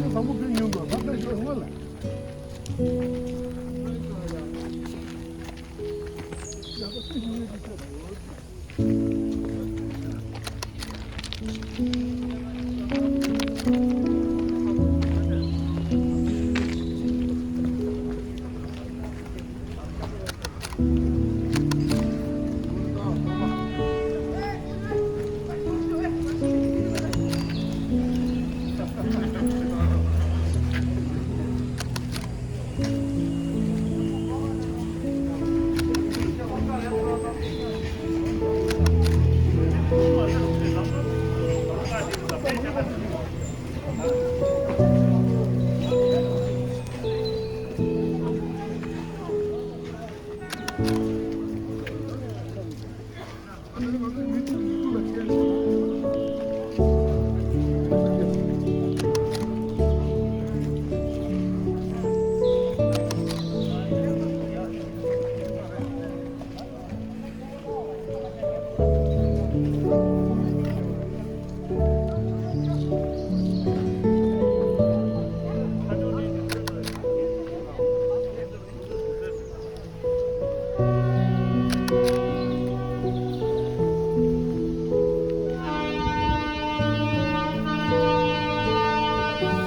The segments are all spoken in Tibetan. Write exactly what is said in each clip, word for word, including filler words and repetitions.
དང་པོ་ཕན་ཡོན་དང་ལྷ་ཁ་ཤོར་སྔོན་ལ།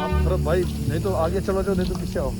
आप थोड़ा भाई, नहीं तो आगे चला जाओ, नहीं तो पीछे आओ।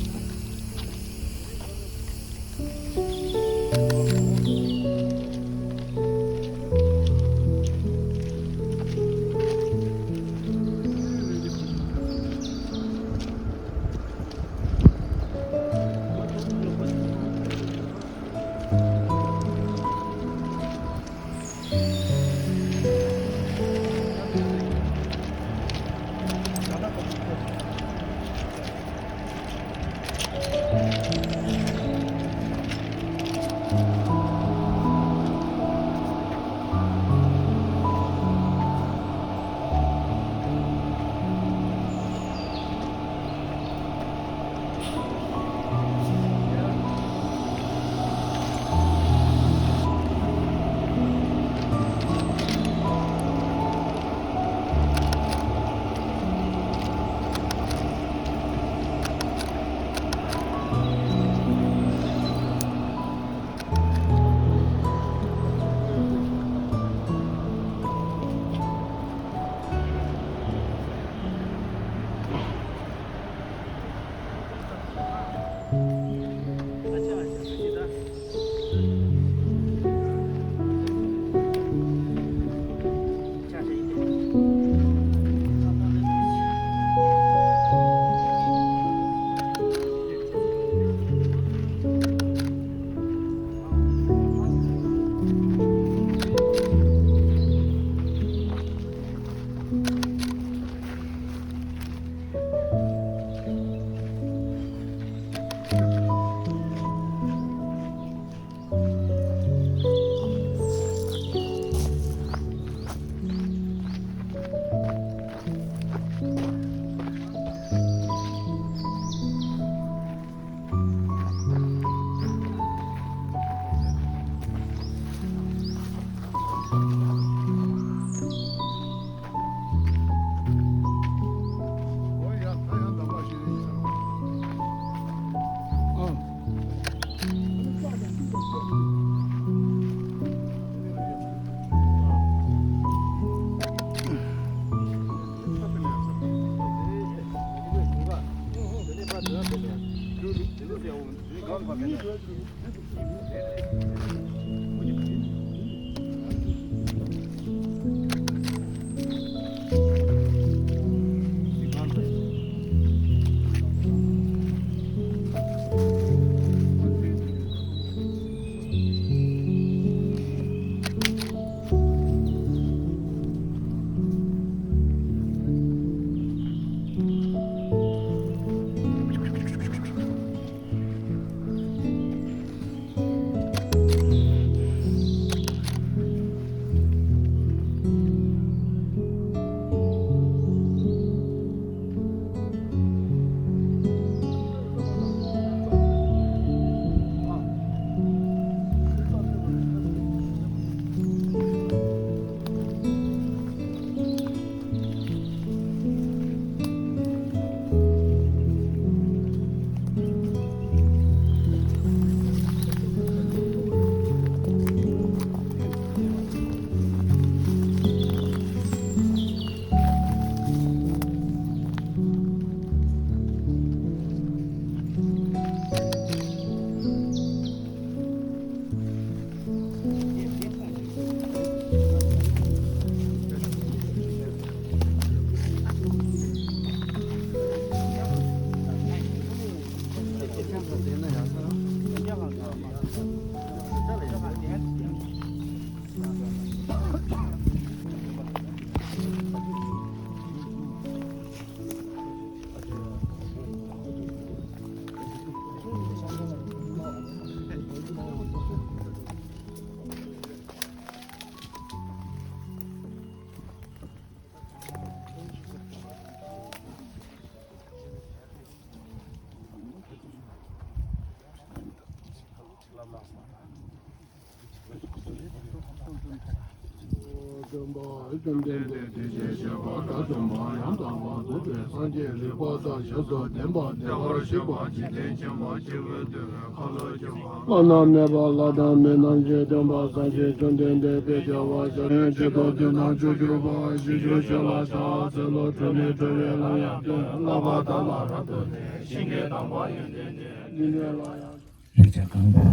བཅོམ་ལྡན་འདས་དེ་བཞིན་གཤེགས་པ་དགྲ་བཅོམ་པ་ཡང་དག་པར་རྫོགས་པའི་སངས་རྒྱས་རིག་པ་དང་ཞབས་སུ་ལྡན་པ་བདེ་བར་གཤེགས་པ་འཇིག་རྟེན་ཆེན་པོ་སྤྱི་བོའི་སྟེང་དུ་ཁ་ལོ་སྒྱུར་བ། བླ་ན་མེད་པ་ལྷ་དང་མི་རྣམས་ཀྱིས་སྟོན་པ་སངས་རྒྱས་བཅོམ་ལྡན་འདས་དཔལ་རྒྱལ་བ་ཤཱཀྱའི་ཆེད་དུ་དུས་དང་ཕྱོགས་གྱུར་པ་ཞིང་བཅུ་ཞིང་ལ་ཕྱག་འཚལ་ལོ། ཁྲོ་མི་ཁྲོ་བའི་ལམ་ཡང་སྟོན། བསླབ་པ་དག་ལ་རབ་ཏུ་བརྟེན། ཞིང་གི་དང་པོ་ཡོན་ཏན་ཅན་ཉི་མའི་ལ་ཡང་། རི་བྱ་རྐང་པ།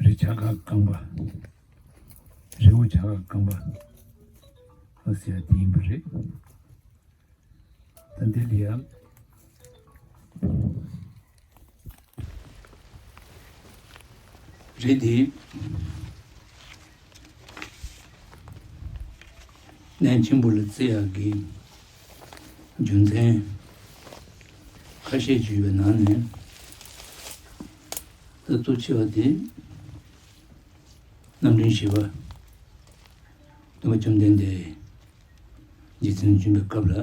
རི་བྱ་རྐང་པ། རི་བོ་བྱ་རྐང་པ་ཟེར་དེ་ཡིན་པ་རེད། ད་འདི་ལ་ཡང་རི་དེ་གནས་ཆེན་པོ་ལ་བརྩི་ཡག་གི་རྒྱུ་མཚན་ཁ་ཤས་ཅིག་ཡོད་པའི་ནང་ནས། ད་གཙོ་ཆེ་བ་དེ་རྣམ་འདྲེན་བཞི་པ། སྟོན་པ་བཅོམ་ལྡན་འདས་རྗེ་བཙུན་བྱོན་པའི་སྐབས་ལ།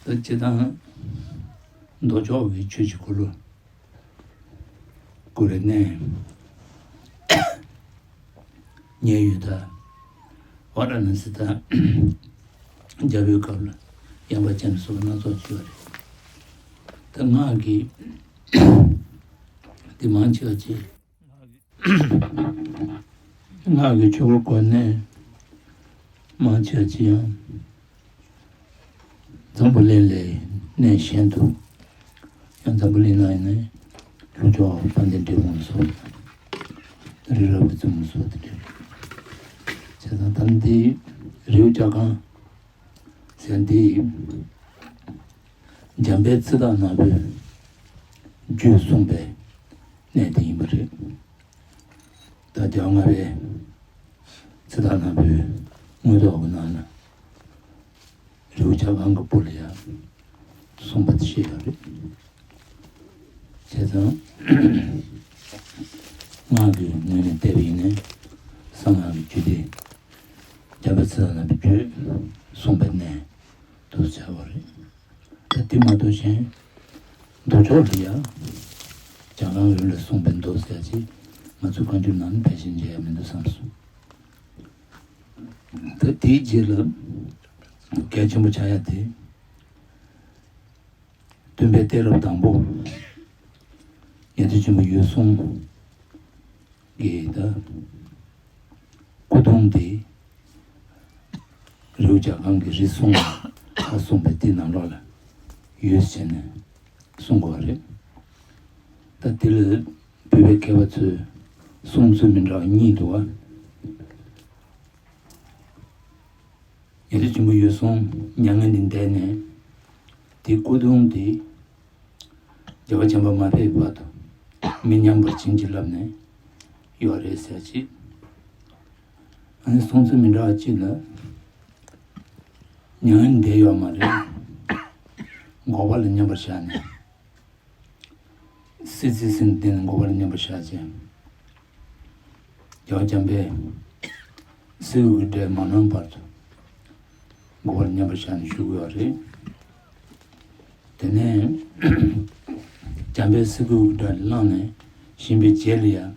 ད་སྤྱིར་བཏང་མདོ་ཕྱོགས་ཀྱི་ཆོས་ཀྱི་འཁོར་ལོ་བསྐོར་བའི་གནས་མཉན་ཡོད་དང་། ཝཱ་ར་ཎཱ་སི་དང་རྒྱལ་པོའི་སྐབས་ལ་ཡངས་པ་ཅན་སོགས་སྣ་ཚོགས་ཅིག་ཡོད་རེད། ད་སྔགས་ཀྱི་དེ་མང་ཆེ་བ་ཅིག་སྔགས་ཀྱི་ཆོས་སྐོར་གོ་གནས་མང་ཆེ་བ་ཅིག་ཡང་འཛམ་བུ་གླིང་ལས་གནས་གཞན་དུ། ཡང་འཛམ་བུ་གླིང་ནང་ཡིན་ན་ལྷོ་ཕྱོགས་དཔལ་ལྡན་འབྲས་སྤུངས་སོགས། རི་རབ་ཀྱི་བཙུན་མོ་སོགས་དེ་འདྲ་རེད། བྱས་ཙང་ད་འདི་རི་བོ་བྱ་རྐང་ཟེར་འདི་འཇམ་དཔལ་ཚེ་བདག་ནག་པོས་རྒྱུད་གསུངས་པའི་གནས་དེ་ཡིན་པ་རེད། ད་རྒྱལ་བ་ལྔ་པའི་ཚེ་བདག་ནག་པོའི་དངོས་ཐོག་གི་ནང་ན་རི་བོ་བྱ་རྐང་གི་སྤུ་ལ་ཡང་གསུངས་པ་དེ་བཤད་ཡོད་རེད། བྱས་ཙང་སྔགས་ཀྱི་ངོས་ནས་བལྟས་པ་ཡིན་ན་གསང་སྔགས་ཀྱི་རྒྱུད་སྡེ་འཇམ་དཔལ་ཚེ་བདག་ནག་པོའི་རྒྱུད་གསུངས་པའི་གནས་དུ་བྱ་བ་རེད། ད་དེ་མ་གཏོགས་གཞན་མདོ་ཕྱོགས་ལ་ཡང་བྱ་རྐང་ཡུལ་ལ་གསུངས་པའི་མདོ་ཟེར་ཅིག་ང་ཚོའི་བཀའ་འགྱུར་ནང་ནས་ཕལ་ཆེར་མཇལ་ཡ་མི་འདུག་བསམ་སོང་། ད་དེའི་རྗེས་ལ་གལ་ཆེན་པོ་ཆགས་ཡ་དེ། སྟོན་པའི་གཏད་རབས་དང་པོ། ཡ་དུ་ཆེན་པོ་འོད་སྲུང་གི་ད་སྐུ་གདུང་དེ་རི་བོ་བྱ་རྐང་གི་རི་གསུང་ལ་གསུངས་པའི་དེ་ནང་ལོགས་ལ་ཡོད་ཟེར་ནས་གསུང་དགོས་པ་རེད། ད་དེ་ལ་བོད་པའི་མཁས་པ་ཚོས་གསུང་ཚུལ་མི་འདྲ་བ་གཉིས་འདུག་བ། ཡ་དུ་ཆེན་པོ་འོད་སྲུང་མྱ་ངན་ལས་འདས་ནས་དེ་སྐུ་གདུང་དེ་རྒྱལ་བ་བྱམས་པ་མ་ཕེབས་བར་དུ་མི་ཉམས་པར་བྱིན་གྱིས་བརླབས་ནས་ཡོད་རེད་ཟེར་ཅིག་ཨ་ནི་གསུང་ཚུལ་མི་འདྲ་བ་གཅིག་ལ་མྱ་ངན་འདས་ཡོད་མ་རེད། འགོག་པ་ལ་མཉམ་པར་བཞག་ནས། སྲིད་རྩེ་སྲིན་འདི་ནི་འགོག་པར་མཉམ་པར་བཞག་ཅིང་། རྒྱལ་བ་བྱམས་པས་སྲིད་དབུགས་ཀྱི་སྒྲ་མ་ལངས་བར་དུ་འགོག་པར་མཉམ་པར་བཞག་ནས་བཞུགས་ཡོད་རེད། དེ་ནས་བྱམས་པས་སྲིད་དབུགས་ཀྱི་སྒྲ་ལངས་ནས་བཞེངས་པའི་རྗེས་ལ་ཡང་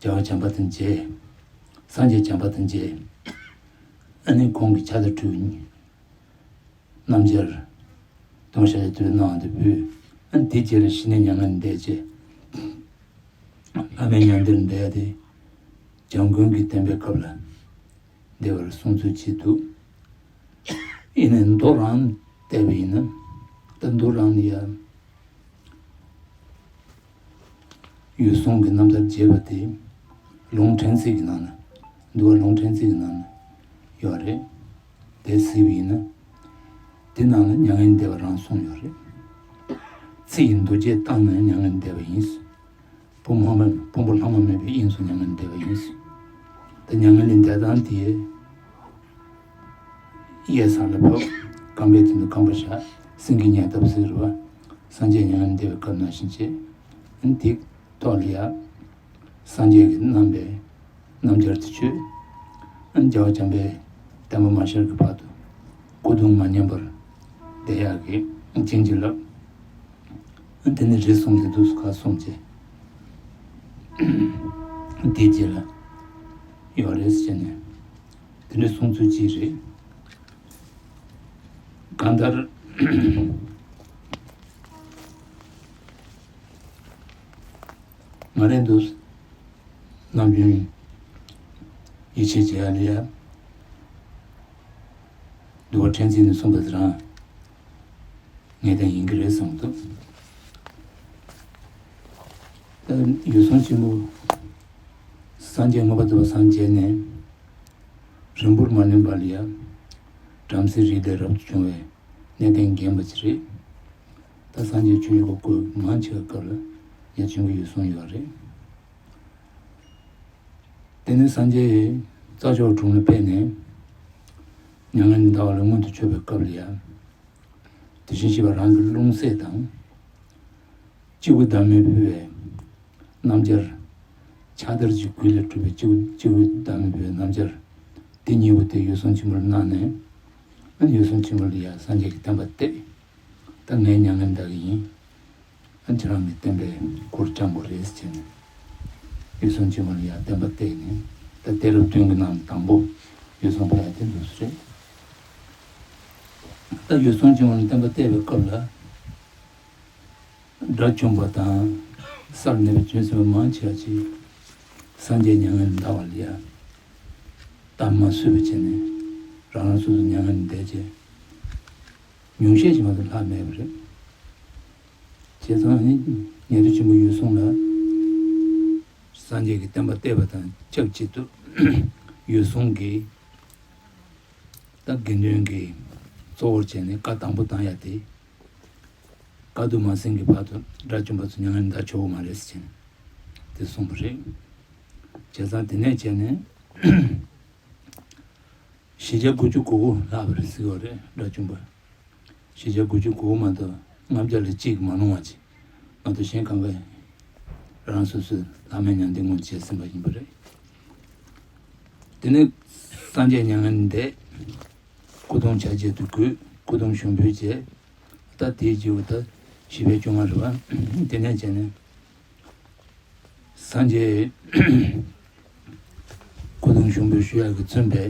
རྒྱལ་བ་བྱམས་པ་དང་མཇལ། སངས་རྒྱས་བྱམས་པ་དང་མཇལ། ཨ་ནི་ཁོང་གིས་ཕྱག་དང་ཁྲིད། སྣམ་སྦྱར་དུ་མ་ཤ་ཡ་དུ་གནང་དུ་ཕུལ། ཨ་ནི་དེ་རྗེས་ལ་ཤི་ནས་མྱ་ངན་འདས་རྗེས། ལྷ་མིའི་མྱང་འདས་འདས་ཏེ། འཇམ་མགོན་གྱི་བསྟན་པའི་སྐབས་ལ་བདེ་བར་གསུང་ཚུལ་གྱིས་འདུག་ཡིན་ནའི་མདོ་རང་བལྟས་པ་ཡིན་ན། ད་མདོ་རང་ལ་ཡང་། འོད་སྲུང་གི་རྣམ་ཐར་རྒྱས་པ་དེ་ལུང་ཕྲན་ཚེགས་ཀྱི་ནང་ན། འདུལ་བ་ལུང་ཕྲན་ཚེགས་ཀྱི་ནང་ན་ཡོད་རེད། དེ་གཟིགས་པ་ཡིན་ན། དེ་ནང་ན་མྱ་ངན་འདས་པ་རང་གསུངས་ཡོད་རེད། ཚེ་ཡི་འདུ་བྱེད་བཏང་ནས་མྱ་ངན་འདས་པ་ཡིན། ཕུང་པོ་ལྷག་མ་ཕུང་པོ་ལྷག་མ་མེད་པའི་དབྱིངས་སུ་མྱ་ངན་འདས་པ་ཡིན། དེ་མྱ་ངན་ལས་འདས་སྟངས་དེ། གཡས་ས་ལ་བབས། རྐང་པའི་སྟེང་དུ་རྐང་པ་བཞག་སེང་གེ་ཉལ་སྟབས་ཟེར་བ། སངས་རྒྱས་མྱ་ངན་འདས་པའི་སྐབས་ནང་བཞིན་བྱས། དེ་ཐོག་ལ་ཡ། སངས་རྒྱས་ཀྱིས་གནང་བའི་རྣམ་སྦྱར་དེ་ཆོས། རྒྱལ་བ་བྱམས་པས་བསྟན་པ་མ་ཤོར་གྱི་བར་དུ། སྐུ་གདུང་མ་ཉམས་པར་བསྡད་ཡག་གི་བྱིན་གྱིས་བརླབས། དེ་ནས་རི་གསུམ་དེ་འདུག་སེ་ཁ་གསུམ་བྱས། དེའི་རྗེས་ལ་ ཡོད་རེད་ཟེར་ནས་དེ་འདྲ་གསུང་ཚུལ་གཅིག་རེད། གང་ལྟར་ང་རང་ཚོ་ནམ་རྒྱུན་ཡིད་ཆེས་བྱེད་ཡ་ལ་ཡ་འདུལ་བ་ཕྲན་ཚེགས་ནས་གསུངས་པ་དེ་རང་ངེས་གཏན་ཡིན་གྱི་རེད་བསམ་འདུག་ད་འོད་སྲུང་ཆེན་པོ་སངས་རྒྱས་མངོན་པར་རྫོགས་པར་སངས་རྒྱས་ནས་རིང་པོར་མ་ལོན་པ་ལ་ཡ་བྲམ་ཟེའི་རིགས་ལས་རབ་ཏུ་བྱུང་བའི་གནས་བརྟན་རྒན་པ་ཅིག་རེད། ད་སངས་རྒྱས་ཆོས་ཀྱི་འཁོར་མང་ཆེ་བའི་སྐབས་ལ་ཡ་བྱིན་གྱིས་འོད་སྲུང་ཡོད་རེད། དེ་ནས་སངས་རྒྱས་རྩྭ་མཆོག་གྲོང་ལ་ཕེབས་ནས་མྱ་ངན་ལས་འདའ་བ་ལ་མངོན་དུ་ཕྱོགས་པའི་སྐབས་ལ་ཡ། དེ་བཞིན་གཤེགས་པ་རང་གི་རླུང་རྩལ་དང་། སྤྱི་བོའི་བདག་མོས་ཕུལ་བའི་སྣམ་སྦྱར། ཕྱག་དར་གྱི་གོས་ལས་གྲུབ་པའི་སྤྱི་བོ་སྤྱི་བོའི་བདག་མོས་ཕུལ་བའི་སྣམ་སྦྱར། དེ་གཉིས་པོ་དེ་འོད་སྲུང་ཆེན་པོར་གནང་ནས། ཨ་ནི་འོད་སྲུང་ཆེན་པོ་ལ་ཡ་སངས་རྒྱས་ཀྱི་བསྟན་པ་གཏད། ད་ངས་མྱ་ངན་འདའ་གི་ཡིན། ཨ་ཁྱེད་རང་གི་བསྟན་པའི་འཁོར་བསྐྱང་དགོས་རེད་ཟེར་ནས། འོད་སྲུང་ཆེན་པོ་ལ་ཡ་བསྟན་པ་གཏད་ནས། ད་དེ་རུ་སྟོན་གྱི་ནང་དང་པོ་འོད་སྲུང་ཕ་ཡ་དེ་འདུག་སེ་རེད། ད་འོད་སྲུང་ཆེན་པོ་ལ་བསྟན་པ་གཏད་པའི་སྐབས་ལ། དགྲ་བཅོམ་པ་དང་། སར་གནས་པའི་བྱང་སེམས་མང་ཆེ་བ་ཅིག་སངས་རྒྱས་མྱ་ངན་འདའ་བ་ལ་ཡ། གཏམ་མ་སུས་པ་བྱས་ནས་རང་རང་སོ་སོ་མྱ་ངན་འདས་བྱས། ཉུང་ཤས་ཤིག་མ་གཏོགས་ལྷག་མེད་པ་རེད། བྱས་ཙང་ནི་ཉན་ཐོས་ཆེན་པོ་འོད་སྲུང་ལ་སངས་རྒྱས་ཀྱི་བསྟན་པ་གཏད་པ་དང་ཆབས་ཅིག་ཏུ་འོད་སྲུང་གིས་ད་དགེ་འདུན་གྱི་གཙོ་བོར་བྱས་ནས་བཀའ་དང་པོ་བཏང་ཡ་དེ། བཀའ་བསྡུ་མ་ཟིན་གྱི་བར་དུ་དགྲ་བཅོམ་པ་ཚོ་མྱ་ངན་འདའ་ཆོག་གི་མ་རེད་ཟེར་ནས་དེ་གསུངས་པ་རེད། བྱས་ཙང་དེ་ནས་བྱས་ནས། བཞི་བརྒྱ་དགུ་བཅུ་གོ་དགུ་ལྷག་པ་རེད་ཟེར་བ་རེད་དགྲ་བཅོམ་པ། བཞི་བརྒྱ་དགུ་བཅུ་གོ་དགུ་མ་གཏོགས་ལྔ་བརྒྱ་ལ་གཅིག་མ་ལོངས་པ་ཅིག་མ་གཏོགས་གཞན་གང་ག་རང་སོ་སོའི་ལྷག་མེད་མྱང་འདས་མངོན་བྱས་ཟིན་པ་ཡིན་པ་རེད། དེ་ནས་སངས་རྒྱས་མྱ་ངན་འདས། སྐུ་གདུང་ཆ་བྱད་དུ་བཀོད། སྐུ་གདུང་ཞུགས་འབུལ་བྱས། ད་དེའི་རྗེས་སུ་ད་བཞི་པའི་བཅོ་ལྔ་རེད་བ། དེ་ནས་བྱས་ནས། སངས་རྒྱས་སྐུ་གདུང་ཞུགས་འབུལ་ཞུ་ཡག་གི་མཚོན་པའི་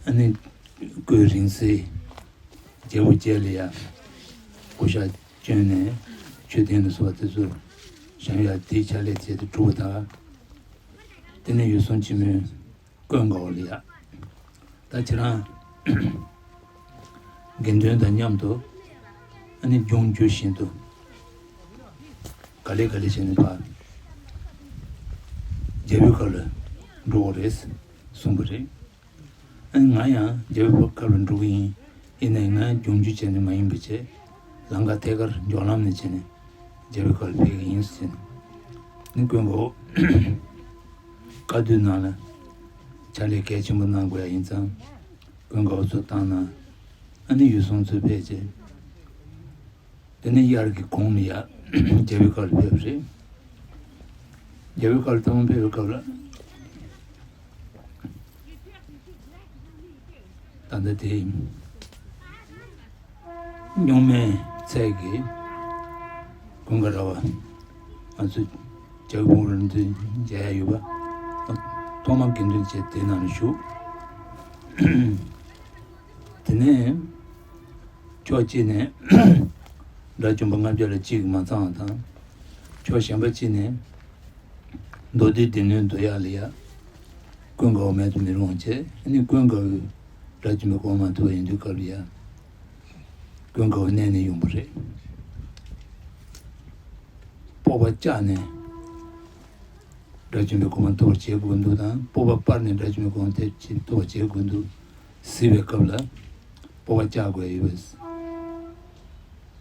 ཨ་ནི་སྐུའི་རིང་བསྲེལ་རྒྱལ་པོ་བརྒྱད་ལ་ཡ་སྐུ་ཞབས་བསྐྱོན་ནས་མཆོད་རྟེན་ལ་སོགས་པ་དེ་ཚོ་བཞེངས་ཡ་དེའི་ཕྱག་ལས་བྱས་ཏེ་གྲུབ་པ་དང་། དེ་ནས་འོད་སྲུང་ཆེན་མོས་ཀུན་དགའ་བོ་ལ་ཡ། ད་ཁྱེད་རང་དགེ་འདུན་དང་མཉམ་དུ་ཨ་ནི་ལྗོངས་རྒྱུ་བཞིན་དུ་ག་ལེ་ག་ལེ་བྱས་ནས་ཕར་རྒྱལ་པོའི་ཁབ་ལ་འགྲོ་དགོས་རེད་གསུངས་པ་རེད། ཨ་ནི་ང་ཡང་རྒྱལ་པོའི་ཁབ་ལ་འགྲོ་གི་ཡིན། ཡིན་ནའི་ང་ལྗོངས་རྒྱུ་བྱས་ནས་མ་ཡིན་པ་བྱས། ལམ་ཁ་ཐད་ཀར་འཇོག་ལམ་ནས་བྱས་ནས་རྒྱལ་པོའི་ཁབ་ལ་ཕེབས་ཀྱི་ཡིན་ཟེར་ནས། ནི་ཀུན་དགའ་བོ་བཀའ་བསྡུའི་ནང་ལ་ཕྱག་ལས་གལ་ཆེན་པོ་གནང་དགོས་ཡ་ཡིན་ཙང་། ཀུན་དགའ་བོ་ཚུར་བཏང་ན། ཨ་ནི་འོད་སྲུང་ཚུར་ཕེབས་བྱས། དེ་ནས་དབྱར་གྱི་གུང་ལ་ཡ་རྒྱལ་པོའི་ཁབ་ལ་ཕེབས་པ་རེད། རྒྱལ་པོའི་ཁབ་ལ་ཐོག་མར་ཕེབས་པའི་སྐབས་ལ། ད་ལྟ་དེ་སྨྱུག་མའི་ཚལ་གྱི་ཀུན་དགའ་ར་བ། ང་ཚོས་རྒྱལ་པོ་རིན་འཛིན་མཇལ་ཡ་ཡོད་པ། ཐོག་མར་དགེ་འདུན་བྱས་དེ་ནང་ལ་བཞུགས། དེ་ནས་ཕྱོགས་གཅིག་ནས་དགྲ་བཅོམ་པ་ལྔ་བརྒྱ་ལ་གཅིག་མ་ཚང་བ་དང་། ཕྱོགས་གཞན་པ་གཅིག་ནས་མདོ་སྡེའི་སྡེ་སྣོད་འདུལ་ཡག་ལ་ཡ་ཀུན་དགའ་བོ་མེད་དུ་མི་རུང་བ་བྱས། ཨ་ནི་ཀུན་དགའ་བོས་དགྲ་བཅོམ་པའི་གོ་འཕང་ཐོབ་པ་ཡིན་དུས་སྐབས་ལ་ཡ་ཀུན་དགའ་བོ་མནན་ནས་ཡོང་པ་རེད། སྤོབས་པ་བཅག་ནས། དགྲ་བཅོམ་པའི་གོ་འཕང་ཐོབ་པར་བྱེད་དགོས་འདུག་དང་། སྤོབས་པ་སྤར་ནས་དགྲ་བཅོམ་པའི་གོ་འཕང་ཐོབ་ཐོབ་པར་བྱེད་དགོས་འདུག་ཟེར་བའི་སྐབས་ལ། སྤོབས་པ་བཅག་དགོས་ཡོད་པས།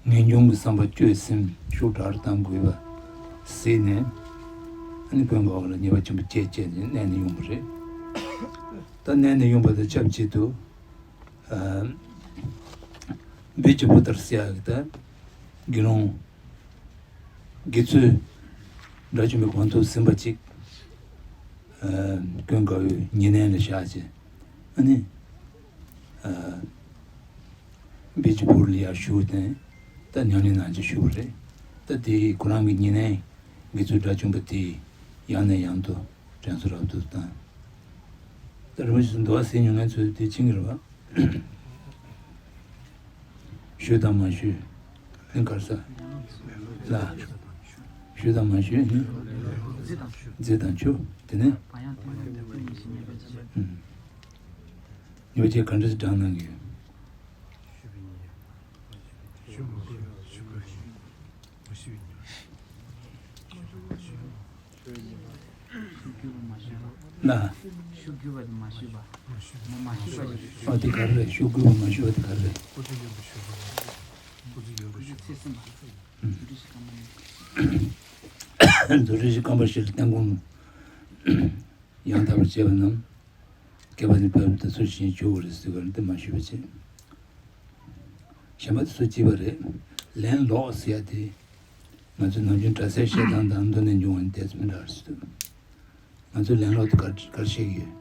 ངེས་འབྱུང་གི་བསམ་པ་བཅོས་ཟིན་ཤུགས་དྲག་ཏུ་གཏང་དགོས་པ་ཟེར་ནས། ཨ་ནི་ཀུན་དགའ་བོ་ལ་ཉེས་པ་ཆེན་པོ་བྱས་བྱས་ནས་མནན་ནས་ཡོང་པ་རེད། ད་མནན་ནས་ཡོང་པ་དང་ཆབས་ཅིག་ཏུ། ཨ། བི་ཇི་པུ་ཏར་ཟེར་ཡག་གི་ད་དགེ་སློང་། དགེ་ཚུལ། དགྲ་བཅོམ་པའི་གོ་འཕང་ཐོབ་ཟིན་པ་ཅིག་ཨ། ཀུན་དགའ་བོའི་ཉེ་གནས་ལ་བཞག་བྱས། ཨ་ནི། ཨ། བི་ཇི་པུར་ལ་ཡར་བཞུགས་ཏེ། ད་ཉམས་ལེན་གནང་བྱས་བཞུགས་པ་རེད། ད་དེ་ཁོ་རང་གི་ཉེ་གནས་དགེ་ཚུལ་དགྲ་བཅོམ་པ་དེས་ཡང་ནས་ཡང་དུ་ དྲན་གསོ་རབ་ཏུ་བཏང་། ད་རིན་པོ་ཆེ་ཚོ་འདུལ་བ་གཟིགས་མྱོང་མཁན་ཚོས་དེ་མཁྱེན་གྱི་རེད་པ། ཞུས་དང་མ་ཞུས། ནི་གར་ས། ལ། ཞུས་དང་མ་ཞུས་ནི། རྫས་དང་ཆུ། དེ་ནས། ཨུམ། ཉོ་ཆས་ག་འདྲ་ཞིག་བགྲང་གནང་གི་ཡོད། ལ། ཤོག་གུ་བ་དེ་མ་ཤེས་པ། མ་མ་ཤེས་པ་ཞིག་ཨ་དེ་ག་རེ་རེད། ཤོག་གུ་བ་མ་ཤེས་པ་དེ་ག་རེ་རེད། ཚེ་སྲིང་པ། རྫུ་འཕྲུལ་གྱི་རྐང་པ་ནི། རྫུ་འཕྲུལ་གྱི་རྐང་པ་བཞི་ལ་བརྟན་ཁུངས་ཡང་དག་པར་བྱས་པ་རྣམས། སྐྱེ་བ་ནས་བབས་དུས་སུ་ཞིང་བཅུ་བོ་རེད་ཟེར་བར་འདི་མ་ཞུས་པ་བྱས། གཞན་པ་དེ་ཚོ་སྐྱིད་པ་རེད། ལན་ལོག་ཟེར་ཡ་དེ། ང་ཚོས་ནམ་རྒྱུན་སྒྲ་གསལ་བཤད་སྟངས་དང་མདོ་ནས་འབྱུང་བ་ནི་དེ་ཚོ་མི་འདྲ་བ་ཞིག་འདུག་ང་ཚོས་ལན་ལོག་དེ་ག་ག་རེ་བཤད་ཀྱི་ཡོད།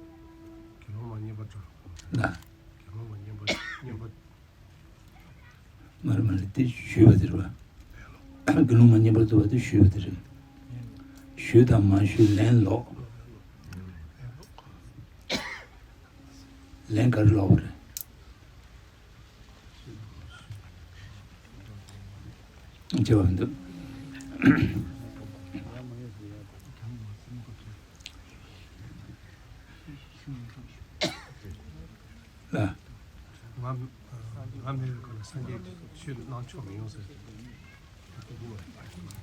དགེ་སློང་མ་བསྙེན་པ་སྤྲོད། ལ། དགེ་སློང་མ་བསྙེན་པ་བསྙེན་པ། མ་རེད་མ་རེད་དེ་ཞུས་པ་དེ་རེད་པ། དགེ་སློང་མ་བསྙེན་པར་བསྟོད་པ་དེ་ཞུས་པ་དེ་རེད། ཞུས་དང་མ་ཞུས་ལན་ལོག་ལན་ག་རེ་ལོག་པ་རེད། བྱས་པ་མི་འདུག་ལ། ང་ང་མེད་པའི་སྐབས་ལ་སངས་རྒྱས་ཆོས་གནང་ཆོག་མི་ཡོང་ཟེར། ད་ལྟ་དགུ་བ་ཡིན་པ།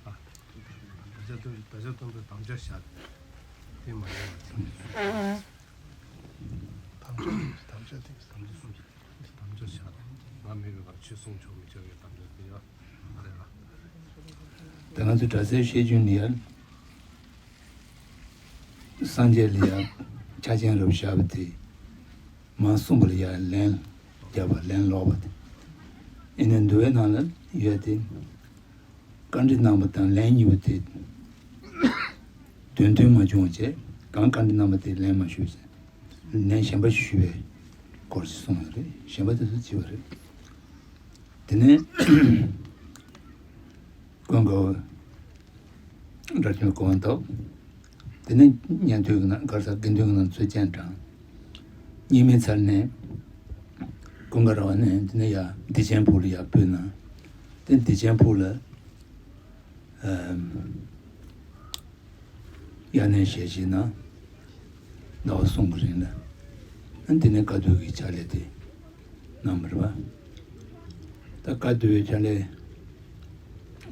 ད་ལྟ་དོན་ད་ལྟ་དོན་དུ་དམ་བཅའ་བཞག་དེ་མ་ཡིན་པ། དམ་བཅའ་དམ་བཅའ་དེ་དམ་བཅའ་གསུམ་གྱི་དམ་བཅའ་བཞག་ང་མེད་པའི་སྐབས་ཆོས་གསུང་ཆོག་མི་ཆོག་གི་དམ་བཅའ་དེ་ཡོད་རེད་ལ། ད་ང་ཚོ་གྲྭ་སའི་བཤད་རྒྱུན་ནི་ཡང་། སངས་རྒྱས་ལ་ཡང་ཆ་རྐྱེན་རབ་བཞག་པ་དེ། མ་གསུངས་པ་ལ་ཡང་ལན་རྒྱབ་པ་ལན་ལོག་པ་དེ། ཡིན་ནའི་འདུལ་བའི་ནང་ལ་ཡོད་དེ། བཀའ་འདྲི་གནང་བ་དང་ལན་གཉིས་པ་དེ། དོན་མཐུན་མ་བྱུང་བ་བྱས་གང་བཀའ་འདྲི་གནང་བ་དེ་ལན་མ་ཞུས་ཟེར། ལན་གཞན་པ་ཞིག་ཞུས་པའི་སྐོར་ཞིག་གསུངས་ཡོད་རེད། གཞན་པ་དེ་ཚོ་བྱས་པ་རེད། དེ་ནས། ཀུན་དགའ་བོ་རབ་བྱུང་གོ་འོང་ཐོག་དེ་ནས་ཉན་ཐོས་ཀྱི་ནང་གར་ས་དགེ་འདུན་གྱི་ནང་ཚོས་སྤྱན་དྲངས། སྙིགས་མའི་ཚལ་ནས་ཀུན་དགའ་ར་བ་ནས་དེ་ནས་ཡར་བདེ་ཆེན་ཕུག་ལ་ཡར་སྤོས་ན། དེ་བདེ་ཆེན་ཕུག་ལ་ཨམ། དབྱར་གནས་ཞལ་བཞེས་གནང་། ཟླ་བ་གསུམ་གྱི་རིང་ལ། ཨ་ནི་དེ་ནས་བཀའ་བསྡུ་གི་ཕྱག་ལས་དེ་གནང་བ་རེད་པ། ད་བཀའ་བསྡུ་བའི་ཕྱག་ལས་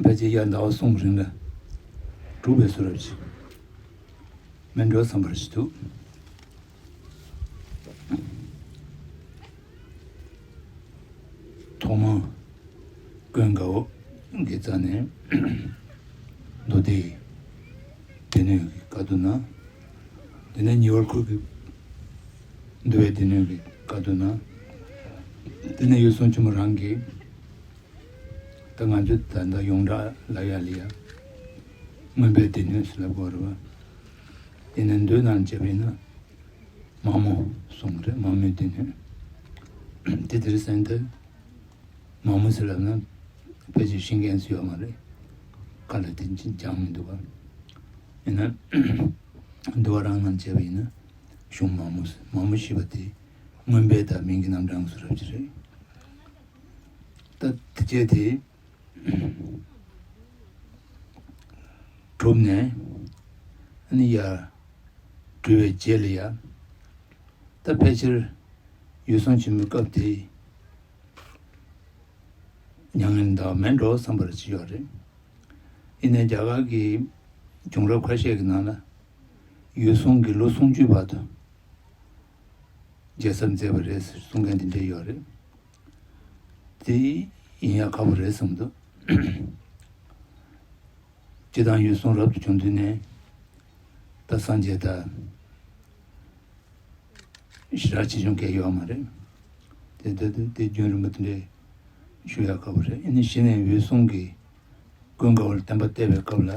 ཕལ་ཆེར་དབྱར་ཟླ་བ་གསུམ་གྱི་རིང་ལ་གྲུབ་པའི་བཟོ་འདྲ་ཅིག་སྨིན་འགྲོ་བསམ་པ་ཞིག་འདུག་ཐོག་མར་ཀུན་དགའ་བོ་གི་རྩ་ནས་མདོ་སྡེའི་སྡེ་སྣོད་ཀྱི་བཀའ་བསྡུ་གནང་། དེ་ནས་ཉེ་བར་ཁུར་གྱི་འདུལ་བའི་སྡེ་སྣོད་ཀྱི་བཀའ་བསྡུ་གནང་། དེ་ནས་འོད་སྲུང་ཆེན་མོ་རང་གིས་ད་ང་ཚོས་ད་ལྟ་ཡོངས་གྲགས་ལབ་ཡ་ལ་ཡ་མངོན་པའི་སྡེ་སྣོད་ཟེར་ལབ་དགོས་རེད་པ། ཡིན་ནའི་མདོའི་ནང་བྱས་པ་ཡིན་ན། མ་མོ་གསུངས་པ་རེད། མ་མོའི་སྡེ་སྣོད། དེ་དེར་སེམས་ཏེ། མ་མོ་ཟེར་ལབ་ན། ཕལ་ཆེར་ཤེས་མཁན་སུ་ཡོད་མ་རེད། ཁ་ལ་དེ་ཅི་སྦྱང་མི་འདུག་ག་ཡིན་ན། འདུལ་བ་རང་ནང་བྱས་པ་ཡིན་ན། གཞུང་མ་མོ་ཟེར། མ་མོ་ཞེས་པ་དེ། མངོན་པའི་དང་མིང་གི་རྣམ་གྲངས་སུ་རབ་ཅིག་རེད། ད་དེ་བྱས་ཏེ། གྲུབ་ནས། ཨ་ནི་ཡར། གྲུབ་པའི་རྗེས་ལ་ཡ། ད་ཕལ་ཆེར། འོད་སྲུང་ཆེན་མོའི་སྐབས་དེ། མྱ་ངན་འདའ་བ་མེད་འགྲོ་བསམ་པར་ཅི་ཡོད་རེད། ཡིན་ནའི་རྒྱ་གར་གྱི་བྱུང་རབས་ཁ་ཤས་ཀྱི་ནང་ལ། འོད་སྲུང་གིས་ལོ་སུམ་ཅུའི་བར་དུ། རྒྱལ་ཚབ་མཛད་པ་རེད་ཟེར་གསུང་མཁན་དེ་འདྲ་ཡོད་རེད། དེ་ཡིན་ཡ་ཁག་པོ་རེད་བསམ་འདུག་སྤྱིར་བཏང་འོད་སྲུང་རབ་ཏུ་བྱུང་དུས་ནས་ད་སངས་རྒྱས་ད་ཞེ་དྲག་ཆེ་ཆུང་གང་ཡོད་མ་རེད། དེ་དེ་དེ་དེ་རྒྱུན་རིང་པོ་དེ་འདྲས་ཞུ་ཡ་ཁག་པོ་རེད། ཨ་ནི་གཞི་ནས་འོད་སྲུང་གིས་ཀུན་དགའ་བོ་ལ་བསྟན་པ་གཏད་པའི་སྐབས་ལ།